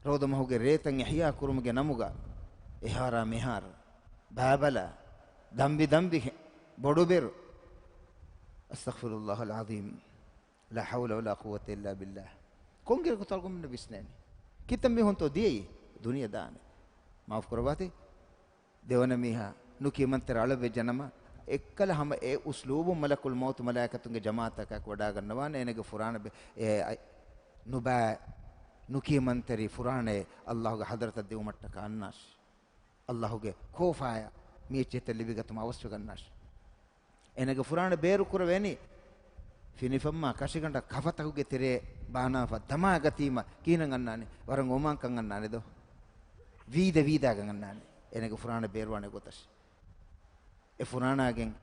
ރޯދަ މަހުގެ ރޭތައް އިޙްޔާ ކުރުމުގެ ނަމުގަ އެހާރާ މިހާރު ބައިބަލާ، ދަނބި ދަނބި ބޮޑުބެރު. أستغفر الله العظيم. لا حول ولا قوة إلا بالله. ކޮންއިރަކުތޯ އަޅުގަނޑުމެން ވިސްނޭނީ؟ ކިތައް މީހުންތޯ ދިޔައީ؟ ދުނިޔެ ދާނެ. މާފު ކުރައްވާތި. ދެވަނަ މީހާ ނުކިޔަމަންތެރި އަޅަށް ވެއްޖެ ނަމަ، އެއްކަލަ ހަމަ އެ އުސްލޫބުން މަލަކުލް މައުތު މަލާއިކަތުންގެ ޖަމާޢަތަކާއެކު ވަޑާގަންނަވާނެ، އޭނަގެ ފުރާނަ ބެ-، އެ، އައި، ނުބައި ނުކިޔަމަންތެރި ފުރާނައެއް ﷲ ގެ ޙަޟްރަތަށް ދިއުމަށްޓަކާ އަންނާށި. ﷲ ގެ ކޯފާޔަށް މި އެއްޗެހިތައް ލިބިގަތުމަށް އަވަސްވެގަންނާށި. އޭނަގެ ފުރާނަ ބޭރުކުރެވޭނީ، ފިނިފަންމާ ކަށިގަނޑަށް ކަފަތަކުގެ ތެރޭ ބާނާފަ ދަމާގަތީމަ ކިހިނެއް އަންނާނީ؟ ވަރަށް އޮމާންކަން އަންނާނެ ދޯ؟ ވީދަ ވީދާގަން އަންނާނެ. އޭނަގެ ފުރާނަ ބޭރުވާނެ ގޮތަށް. އެ ފުރާނާގެން،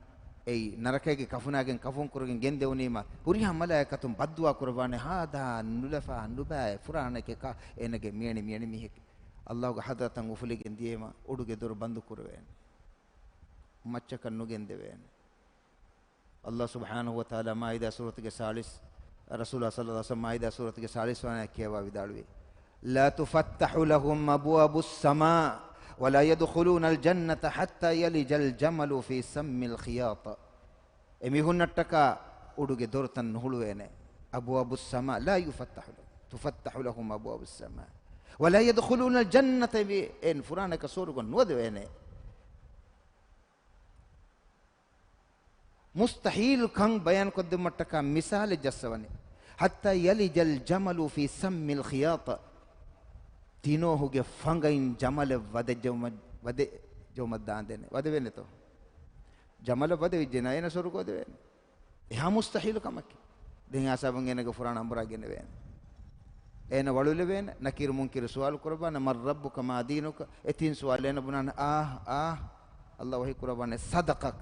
އެއީ ނަރަކައިގެ ކަފުނާގެން ކަފުން ކުރެގެން ގެންދެވުނީމަ، ހުރިހާ މަލާއިކަތުން ބައްދުޢާ ކުރައްވާނެ، ހާދަހާ ނުލަފާ ނުބައި ފުރާނައެކޭ ކާ، އޭނަގެ މިއަނި މިއަނި މީހެކޭ. ﷲ ގެ ޙަޟްރަތަށް އުފުލިގެން ދިޔައީމަ އުޑުގެ ދޮރު ބަންދު ކުރެވޭނެ. މައްޗަކަށް ނުގެންދެވޭނެ. ﷲ ސުބްޙާނަހޫ ވަތަޢާލާ މާއިދާ ސޫރަތުގެ ސާޅީސް، ރަސޫލާ ޞައްލަﷲ ޢަލައިހި ވަސައްލަމަ މާއިދާ ސޫރަތުގެ ސާޅީސް ވަނައަށް ކިޔަވާ ވިދާޅުވި، "لا تفتح لهم أبواب السماء ولا يدخلون الجنة حتى يلج الجمل في سم الخياط." އެމީހުންނަށްޓަކާ އުޑުގެ ދޮރުތައް ނުހުޅުވޭނެ. أبواب السماء لا يفتح لهم، تفتح لهم أبواب السماء ولا يدخلون الجنة، އެ ފުރާނައަކަށް ސުވަރުގަ ނުވަދެވޭނެ. މުސްތަޙީލު ކަން ބަޔާންކޮށްދެއްވުމަށްޓަކާ މިސާލެއް ޖައްސަވަނީ، "حتى يلج الجمل في سم الخياط." ތިނޯހުގެ ފަނގައިން ޖަމަލެއް ވަދެއްޖައުމަށް، ވަދެއްޖައުމަށް ދާންދެނެ. ވަދެވޭނެތޯ؟ ޖަމަލަށް ވަދެވިއްޖެ ނައިނަ ސުވަރުގަ ވަދެވޭނެ. އެހާ މުސްތަޙީލު ކަމަކީ. ދެން އާސާބުން އޭނަގެ ފުރާނަ އަނބުރާ ގެނެވޭނެ. އޭނަ ވަޅުލެވޭނެ، ނަކީރު މުންކިރު ސުވާލު ކުރައްވާނެ، "من ربك ما دينك؟" އެ ތިން ސުވާލު އޭނަ ބުނާނެ، އާ، އާ، ﷲ ވަޙީ ކުރައްވާނެ، "صدقك،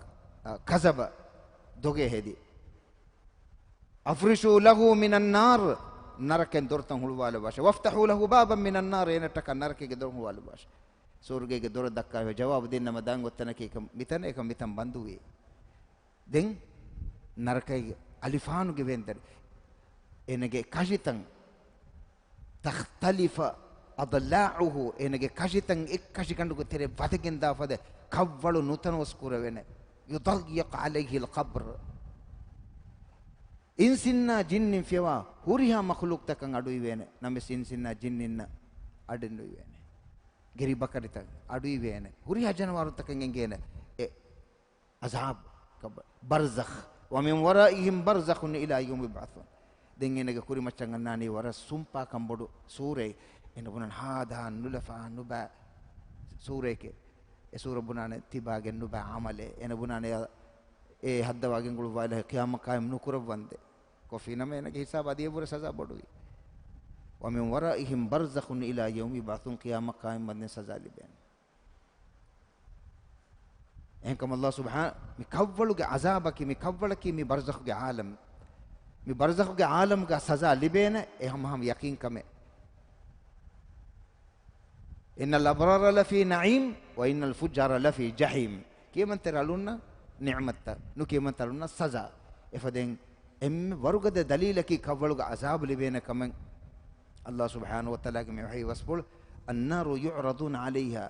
كذب، ދޮގެއް ހެދި." "أفرشوا له من النار"، ނަރަކައިން ދޮރުތައް ހުޅުވާލައްވާށޭ. "وافتحوا له بابا من النار"، އޭނައަށްޓަކާ ނަރަކައިގެ ދޮރު ހުޅުވާލައްވާށޭ. ސުވަރުގޭގެ ދޮރަށް ދައްކާފަ ޖަވާބު ދިން ނަމަ ދާން އޮތް ތަނަކީ އެކަން މިތަނަށް، އެކަން މިތަން ބަންދުވީ. ދެން ނަރަކައިގެ އަލިފާނުގެ ވޭންދަރި. އޭނަގެ ކަށިތައް، "تختلف أضلاعه"، އޭނަގެ ކަށިތައް އެއްކަށިގަނޑުގެ ތެރެ ވަދެގެންދާ ފަދަ ކަށްވަޅު ނުތަނަވަސް ކުރެވޭނެ. "يضيق عليه القبر". އިންސިންނާ ޖިންނިން ފިޔަވާ ހުރިހާ މަޚުލޫޤްތަކަށް އަޑުއިވޭނެ. ނަމަވެސް އިންސިންނާ ޖިންނިންނަށް އަޑެއް ނުއިވޭނެ. ގިރިބަކަރިތައް އަޑުއިވޭނެ. ހުރިހާ ޖަނަވާރުތަކަށް އެނގޭނެ އެ ޢަޒާބު، ޤަބްރު، ބަރްޒަޚް. "ومن ورائهم برزخ إلى يوم يبعثون". ދެން އޭނަގެ ކުރިމައްޗަށް އަންނާނީ ވަރަށް ސުންޕާކަން ބޮޑު ސޫރައެއް. އޭނަ ބުނަން ހާދަހާ ނުލަފާ ނުބައި ސޫރައެކޭ. އެ ސޫރަ ބުނާނެ ތިބާގެ ނުބައި ޢަމަލެއް. އޭނަ ބުނާނެ އެ ހައްދަވާ ގެންގުޅުއްވާ އިލާހީ ޤިޔާމަތް ޤާއިމް ނުކުރައްވަންދޭ. ކޮށްފިނަމަ އޭނަގެ ހިސާބު އަދި އެއްވުރެ ސަޒާ ބޮޑުވި. "ومن ورائهم برزخ إلى يوم يبعثون" ޤިޔާމަތް ޤާއިމްވަންދެން ސަޒާ ލިބޭނެ. އެހެންކަމުން ﷲ ސުބްޙާނަ، މި ކަށްވަޅުގެ ޢަޒާބަކީ، މި ކަށްވަޅަކީ މި ބަރްޒަޚުގެ ޢާލަމް. މި ބަރްޒަޚުގެ ޢާލަމުގަ ސަޒާ ލިބޭނެ، އެ ހަމަ ހަމަ ޔަޤީންކަމެއް. "إن الأبرار لفي نعيم وإن الفجار لفي جحيم" ކިޔަމަންތެރި އަޅުންނަށް ނިޢުމަތްތައް، ނުކިޔަމަންތެރި އަޅުންނަށް ސަޒާ. އެފަދައިން އެންމެ ވަރުގަދަ ދަލީލަކީ ކަށްވަޅުގަ ޢަޒާބު ލިބޭނެ ކަމެއް. ﷲ ސުބްޙާނަހޫ ވަތަޢާލާގެ މި ވަޙީ ވަސްފުޅު، النار يعرضون عليها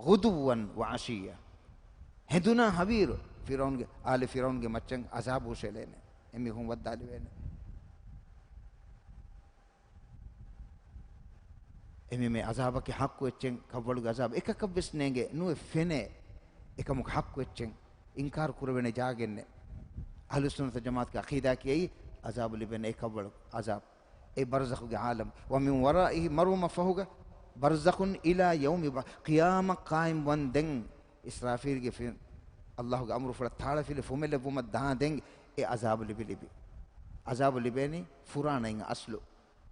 غدوا وعشيا. ހެނދުނާ ހަވީރު ފިރުޢައުންގެ، އާލި ފިރުޢައުންގެ މައްޗަށް ޢަޒާބު ހުށައެޅޭނެ. އެމީހުން ވައްދާލެވޭނެ. އެމީ މި ޢަޒާބަކީ ޙައްޤު އެއްޗެއް، ކަށްވަޅުގެ ޢަޒާބު އެކަކަށްވެސް ނޭނގެ ނުވެ ފެނޭ. އެކަމަކު ޙައްޤު އެއްޗެއް، އިންކާރު ކުރެވޭނެ ޖާގެއްނެއް. އަހްލުއްސުންނަތު ވަލްޖަމާޢަތުގެ ޢަޤީދާއަކީ އެއީ، ޢަޒާބު ލިބޭނެ އެ ކަށްވަޅު ޢަޒާބު. އެ ބަރްޒަޚުގެ ޢާލަމް. ومن ورائه، މަރުވުމަށް ފަހުގަ برزخ إلى يوم البعث، ޤިޔާމަތް ޤާއިމް ވަންދެން، އިސްރާފީލްގެ ފި-، ﷲ ގެ އަމުރުފުޅަށް ތާޅަފިލި ފުމެލެއްވުމަށް ދާންދެން އެ ޢަޒާބު ލިބި ލިބި. ޢަޒާބު ލިބޭނީ ފުރާނައިން އަސްލު.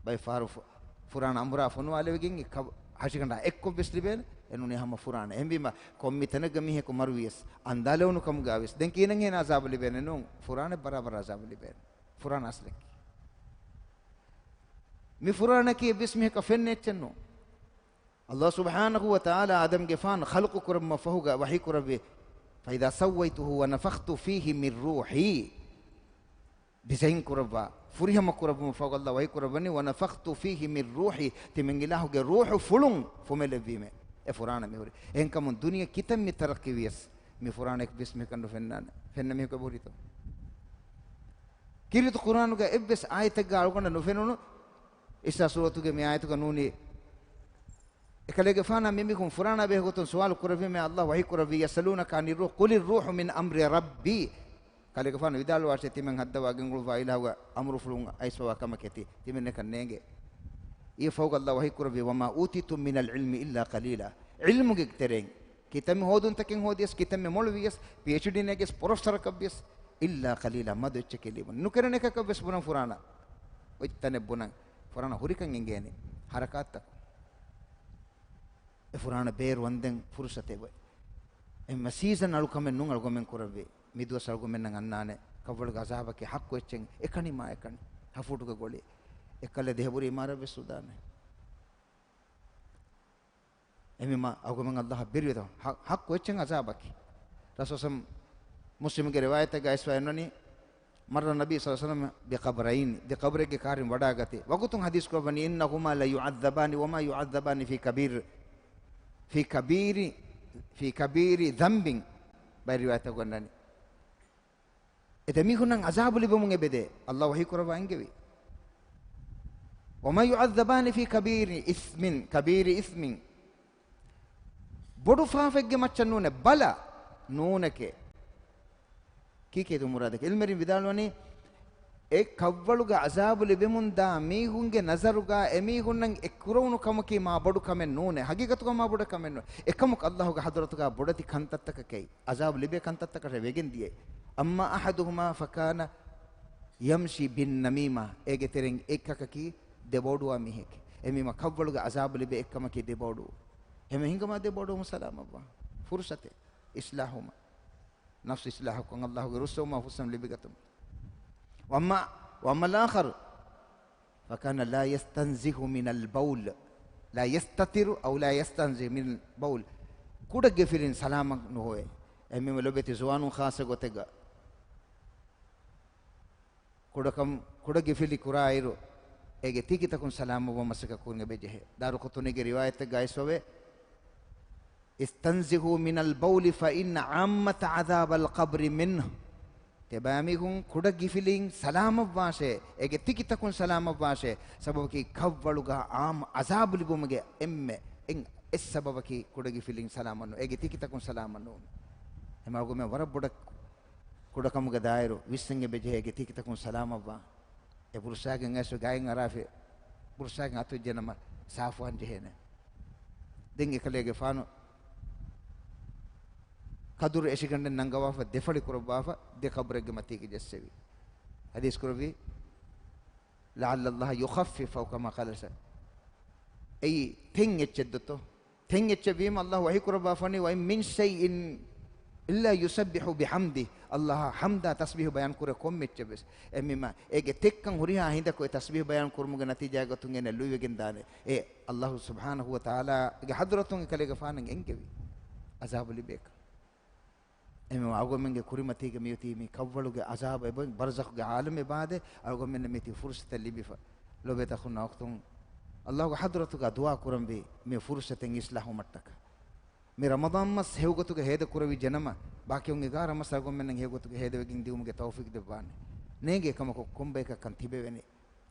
ބައެއް ފަހަރު ފު-، ފުރާނަ އަނބުރާ ފޮނުވާލެވިގެން އެ ކަ-، ހަށިގަނޑާ އެއްކޮށްވެސް ލިބޭނެ. އެ ނޫނީ ހަމަ ފުރާނަ. އެހެންވީމަ ކޮންމެ ތަނެއްގަ މީހަކު މަރުވިޔަސް، އަންދާލެވުނު ކަމުގަވެސް ދެން ކިހިނެއްހޭ ޢަޒާބު ލިބޭނެ؟ ނޫން. ފުރާނަ ބަރާބަރަށް ޢަޒާބު ލިބޭނެ. ފުރާނަ އަސްލަކީ. މި ފުރާނައަކީ އެއްވެސް މީހަކަށް ފެންނަ އެއްޗެއް ނޫން. ﷲ ސުބްޙާނަހޫ ވަތަޢާލާ އާދަމްގެފާނު ޚަލްޤު ކުރައްވުމަށް ފަހުގަ ވަޙީ ކުރެއްވި، فإذا سويته ونفخت فيه من روحي، ޑިޒައިން ކުރައްވާ، ފުރިހަމަ ކުރެއްވުމަށް ފަހު ﷲ ވަޙީ ކުރައްވަނީ، ونفخت فيه من روحي، ތިމަން އިލާހުގެ ރޫޙު ފުޅުން ފުމެލެއްވީމޭ. އެ ފުރާނަ މިހުރި. އެހެންކަމުން ދުނިޔެ ކިތަންމެ ތަރައްޤީވިޔަސް، މި ފުރާނަ އެއްވެސް މީހަކަށް ނުފެންނާނެ. ފެންނަ މީހަކު އެބަހުރީތޯ؟ ކީރިތި ޤުރްއާނުގަ އެއްވެސް އާޔަތެއްގަ އަޅުގަނޑަށް ނުފެނުނު، އިސްރާ ސޫރަތުގެ މި އާޔަތުގަ ނޫނީ، އެކަލޭގެފާނާ މިމީހުން ފުރާނާ ބެހޭ ގޮތުން ސުވާލު ކުރެއްވީމޭ، ﷲ ވަޙީ ކުރެއްވީ، يسألونك عن الروح، قل الروح من أمر ربي. ކަލޭގެފާނު ވިދާޅުވާށޭ، ތިމަން ހައްދަވާ ގެންގުޅުއްވާ އިލާހުގެ އަމުރުފުޅުން އައިސްފަވާ ކަމަކޭ ތި-، ތިމަންނަކަށް ނޭނގޭ. އިއްޔެ ފަހުގަ ﷲ ވަޙީ ކުރެއްވީ، وما أوتيتم من العلم إلا قليلا. ޢިލްމުގެ ތެރެއިން ކިތަންމެ ހޯދުންތަކެއް ހޯދިޔަސް، ޕީއެޗްޑީ ނެގިޔަސް، ޕްރޮފެސަރަކަށްވިޔަސް، އިއްލާ ޤަލީލާ، މަދު އެއްޗެކޭ ލިބުނީ. ނުކެރެން އެކަކަށްވެސް ބުނަން ފުރާނަ. އޮތް ތަނެއް ބުނަން. ފުރާނަ ހުރިކަން އެނގޭނެ. ހަރަކާތްތަކުން. އެ ފުރާނަ ބޭރު ވަންދެން ފުރުޞަތެއް އޮތް. އެ މަ ސީޒަން އަޅުކަމެއް ނޫން އަޅުގަމެން ކުރެއްވި. މިދުވަސް އަޅުގަމެންނަށް އަންނާނެ. ކަށްވަޅުގެ ޢަޒާބަކީ ޙައްޤު އެއްޗެއް. އެކަނި މާ އެކަނި. ހަފޫޓުގެ ގޮޅި. އެއްކަލަ ދެހަބުރި އިމާރަށްވެސް ސުދާނެ. އެމީމާ އަޅުގަމެން ﷲ އަށް ބިރުވެތޯ؟ ޙަ-، ޙައްޤު އެއްޗެއް ޢަޒާބަކީ. ރަސޫލު މުސްލިމުގެ ރިވާޔަތެއްގަ އައިސްފަ އިންނަނީ، مر النبي صلى الله عليه وسلم بقبرين، ދެ ޤަބުރެއްގެ ކާރިން ވަޑާގަތީ. ވަގުތުން ޙަދީޘް ކުރައްވަނީ، إنهما ليعذبان وما يعذبان في كبير، في كبير، في كبير ذنب. ބައެއް ރިވާޔަތްތަކުގަ އިންނަނީ. އެ ދެމީހުންނަށް ޢަޒާބު ލިބެމުން އެބަދޭ. ﷲ ވަޙީ ކުރައްވާ އެންގެވި. وما يعذبان في كبير إثم، كبير إثم. ބޮޑު ފާފައެއްގެ މައްޗަށް ނޫނޭ، ބަލަ ނޫނެކޭ. ކީކޭތޯ މުރާދަކީ؟ ޢިލްމުވެރިން ވިދާޅުވަނީ، އެ ކަށްވަޅުގެ ޢަޒާބު ލިބެމުންދާ މީހުންގެ ނަޒަރުގަ އެމީހުންނަށް އެ ކުރެވުނު ކަމަކީ މާ ބޮޑު ކަމެއް ނޫނޭ. ޙަޤީޤަތުގަ މާ ބޮޑު ކަމެއް ނޫނޭ. އެކަމަކު ﷲ ގެ ޙަޟްރަތުގަ ބޮޑެތި ކަންތައްތަކަކަށް ޢަޒާބު ލިބޭ ކަންތައްތަކަށް ވެގެން ދިޔައީ. أما أحدهما فكان يمشي بالنميمة، އޭގެ ތެރެއިން އެއްކަކަކީ ދެބައޮޑުވާ މީހެކޭ. އެމީމާ ކަށްވަޅުގެ ޢަޒާބު ލިބޭ އެއްކަމަކީ ދެބައޮޑުވުން. އެހެންވީމަ ހިނގަމާ ދެބައޮޑުވުމަށް ސަލާމަތްވާން. ފުރުޞަތެއް. إصلاحهما. ނަފްސު އިޞްލާޙުކޮށް ﷲ ގެ ރުއްސެވުމާ ފުއްސަން ލިބިގަތުން. وأما، وأما الآخر فكان لا يستنزه من البول، لا يستتر أو لا يستنزه من البول. ކުޑަ ގިފިލިން ސަލާމަތް ނުހޮވޭ. އެހެންވީމަ ލޮބުވެތި ޒުވާނުން ޚާއްޞަ ގޮތެއްގަ ކުޑަކަމު، ކުޑަ ގިފިލި ކުރާއިރު، އޭގެ ތިކިތަކުން ސަލާމަތްވުން މަސައްކަތް ކުރުން އެބަޖެހޭ. ދާރުޤުޠުނީގެ ރިވާޔަތެއްގަ އައިސްފަވޭ، استنزهوا من البول فإن عامة عذاب القبر منه. ތިބާމީހުން ކުޑަ ގިފިލިން ސަލާމަތްވާށޭ، އޭގެ ތިކިތަކުން ސަލާމަތްވާށޭ، ސަބަބަކީ ކަށްވަޅުގަ ޢާއްމު ޢަޒާބު ލިބުމުގެ އެންމެ އެއް، އެއް ސަބަބަކީ ކުޑަ ގިފިލިން ސަލާމަތްނު، އޭގެ ތިކިތަކުން ސަލާމަތްނުވުން. އެމަގުމެ ވަރަށް ބޮޑަށް ކުޑަކަމުގެ ދާއިރު ވިސްނަން އެބަޖެހޭ އޭގެ ތިކިތަކުން ސަލާމަތްވާން. އެ ބުރުސާގެން އައިސް ގާތް އަރާފި، ބުރުސާގެން އަތު ޖެނަމަ ސާފުވާން ޖެހޭނެ. ދެން އެކަލޭގެފާނު ކަދުރު އެށިގަނޑެއް ނަންގަވާފަ، ދެފަޅި ކުރައްވާފަ، ދެ ޤަބުރެއްގެ މަތީގަ ޖެއްސެވި. ޙަދީޘް ކުރެއްވީ، لعل الله يخفف أو كما قال. އެއީ ތެން އެއްޗެއް ދޯ؟ ތެން އެއްޗެއް ވީމަ ﷲ ވަޙީ ކުރައްވާފަނީ، وإن من شيء إلا يسبح بحمده، ﷲ އާ ޙަމްދާ ތަސްބީޙު ބަޔާން ކުރޭ ކޮންމެ އެއްޗެއް ވެސް. އެހެންވީމަ އޭގެ ތެއްކަން ހުރިހާ ހިނދަކު އެ ތަސްބީޙު ބަޔާން ކުރުމުގެ ނަތީޖާގެ ގޮތުން އޭނަ ލުއިވެގެން ދާނެ. އެ ﷲ ސުބްޙާނަހޫ ވަތަޢާލާގެ ޙަޟްރަތުން އެކަލޭގެފާނަށް އެންގެވި ޢަޒާބު ލިބޭކަން. އެހެންވީމަ އަޅުގަނޑުމެންގެ ކުރިމަތީގަ މިއޮތީ މި ކަށްވަޅުގެ ޢަޒާބު އެބަ ބަރްޒަޚުގެ ޢާލަމެއް ބާދެ، އަޅުގަނޑުމެންނަށް މިއޮތީ ފުރުޞަތެއް ލިބިފަ. ލޮބުވެތި އަޚުންނާ އުޚްތުން، ﷲގެ ޙަޟްރަތުގަ ދުޢާ ކުރަންވީ މި ފުރުޞަތެއް އިޞްލާޙުވުމަށްޓަކާ. މި ރަމަޟާން މަސް ހެޔޮގޮތުގަ ހޭދަ ކުރެވި ޖެނަމަ، ބާކީ އޮތް އެގާރަ މަސް އަޅުގަނޑުމެންނަށް ހެޔޮގޮތުގަ ހޭދަވެގެން ދިއުމުގެ ތައުފީޤު ދެއްވާނެ. ނޭނގޭ ކަމަކު ކޮންބަޔަކަށް ކަން ތިބެވޭނެ؟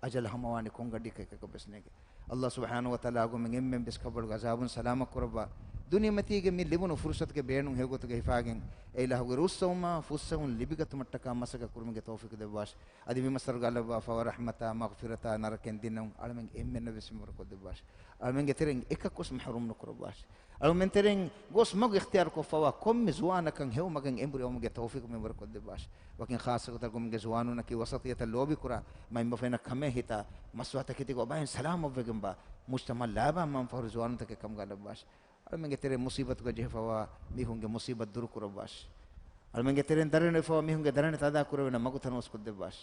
އަޖަލަށް ހަމަވާނެ ކޮންގަޑިއަކަށް އެކަކަށްވެސް ނޭނގެ. ﷲ ސުބްޙާނަހޫ ވަތަޢާލާ އަޅުގަނޑުމެން އެންމެން ވެސް ޤަބުރުގެ ޢަޛާބުން ސަލާމަތް ކުރައްވާ. ދުނިޔެމަތީގެ މި ލިބުނު ފުރުޞަތުގެ ބޭނުން ހެޔޮގޮތުގަ ހިފާގެން، އެ އިލާހުގެ ރުއްސަވުމާ ފުއްސެވުން ލިބިގަތުމަށްޓަކާ މަސައްކަތް ކުރުމުގެ ތައުފީޤު ދެއްވާށި. އަދި މި މަސް އަޅުގަނޑަށް ލައްވާފައިވާ ރަޙްމަތާ، މަޣްފިރަތާ، ނަރަކައިން ދިނުން އަޅަމެން އެންމެންނަށް ވެސް މިވަރު ކޮށްދެއްވާށި. އަޅަމެންގެ ތެރެއިން އެކަކުވެސް މަޙްރޫމް ނުކުރައްވާށި. އަޅަމެން ތެރެއިން ގޯސް މަގު އިޚްތިޔާރު ކޮށްފައިވާ ކޮންމެ ޒުވާނަކަށް ހެޔޮ މަގަށް އެނބުރި އައުމުގެ ތައުފީޤު މިވަރު ކޮށްދެއްވާށި. ވަކިން ޚާއްޞަގޮތަށް އަޅުގަނޑުމެންގެ ޒުވާނުންނަކީ ވަސަޠިއްޔަތަށް ލޯބިކުރާ، މައިންބަފައިންނަށް ކަމޭ ހިތާ، މަސްވާތަކެތީގަ އޮބާއިން ސަލާމަތްވެގެންވާ، މުޖްތަމަޢަށް ލާބަ މަންފާހުރި ޒުވާނުންތަކެއް ކަމުގަ ލައްވާށި. އަޅަމެންގެ ތެރެއިން މުޞީބަތުގަ ޖެހިފައިވާ މީހުންގެ މުޞީބަތު ދުރުކުރައްވާށި. އަޅަމެންގެ ތެރެއިން ދަރަނި އުފައިވާ މީހުންގެ ދަރަނި ތަދާ ކުރެވޭނެ މަގު ތަނަވަސް ކޮށްދެއްވާށި.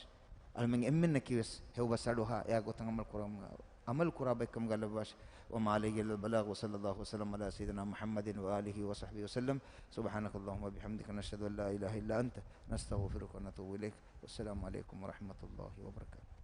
އަޅަމެން އެންމެންނަކީވެސް ހެޔޮބަސް އަޑުއަހާ އެއާ ގޮތަށް ޢަމަލު ކުރަމުން، ޢަމަލު ކުރާ ބައެއް ކަމުގަ ލައްވާށި. وما علينا إلا البلاغ، وصلى الله وسلم على سيدنا محمد وآله وصحبه وسلم. سبحانك اللهم وبحمدك، نشهد أن لا إله إلا أنت، نستغفرك ونتوب إليك. والسلام عليكم ورحمة الله وبركاته.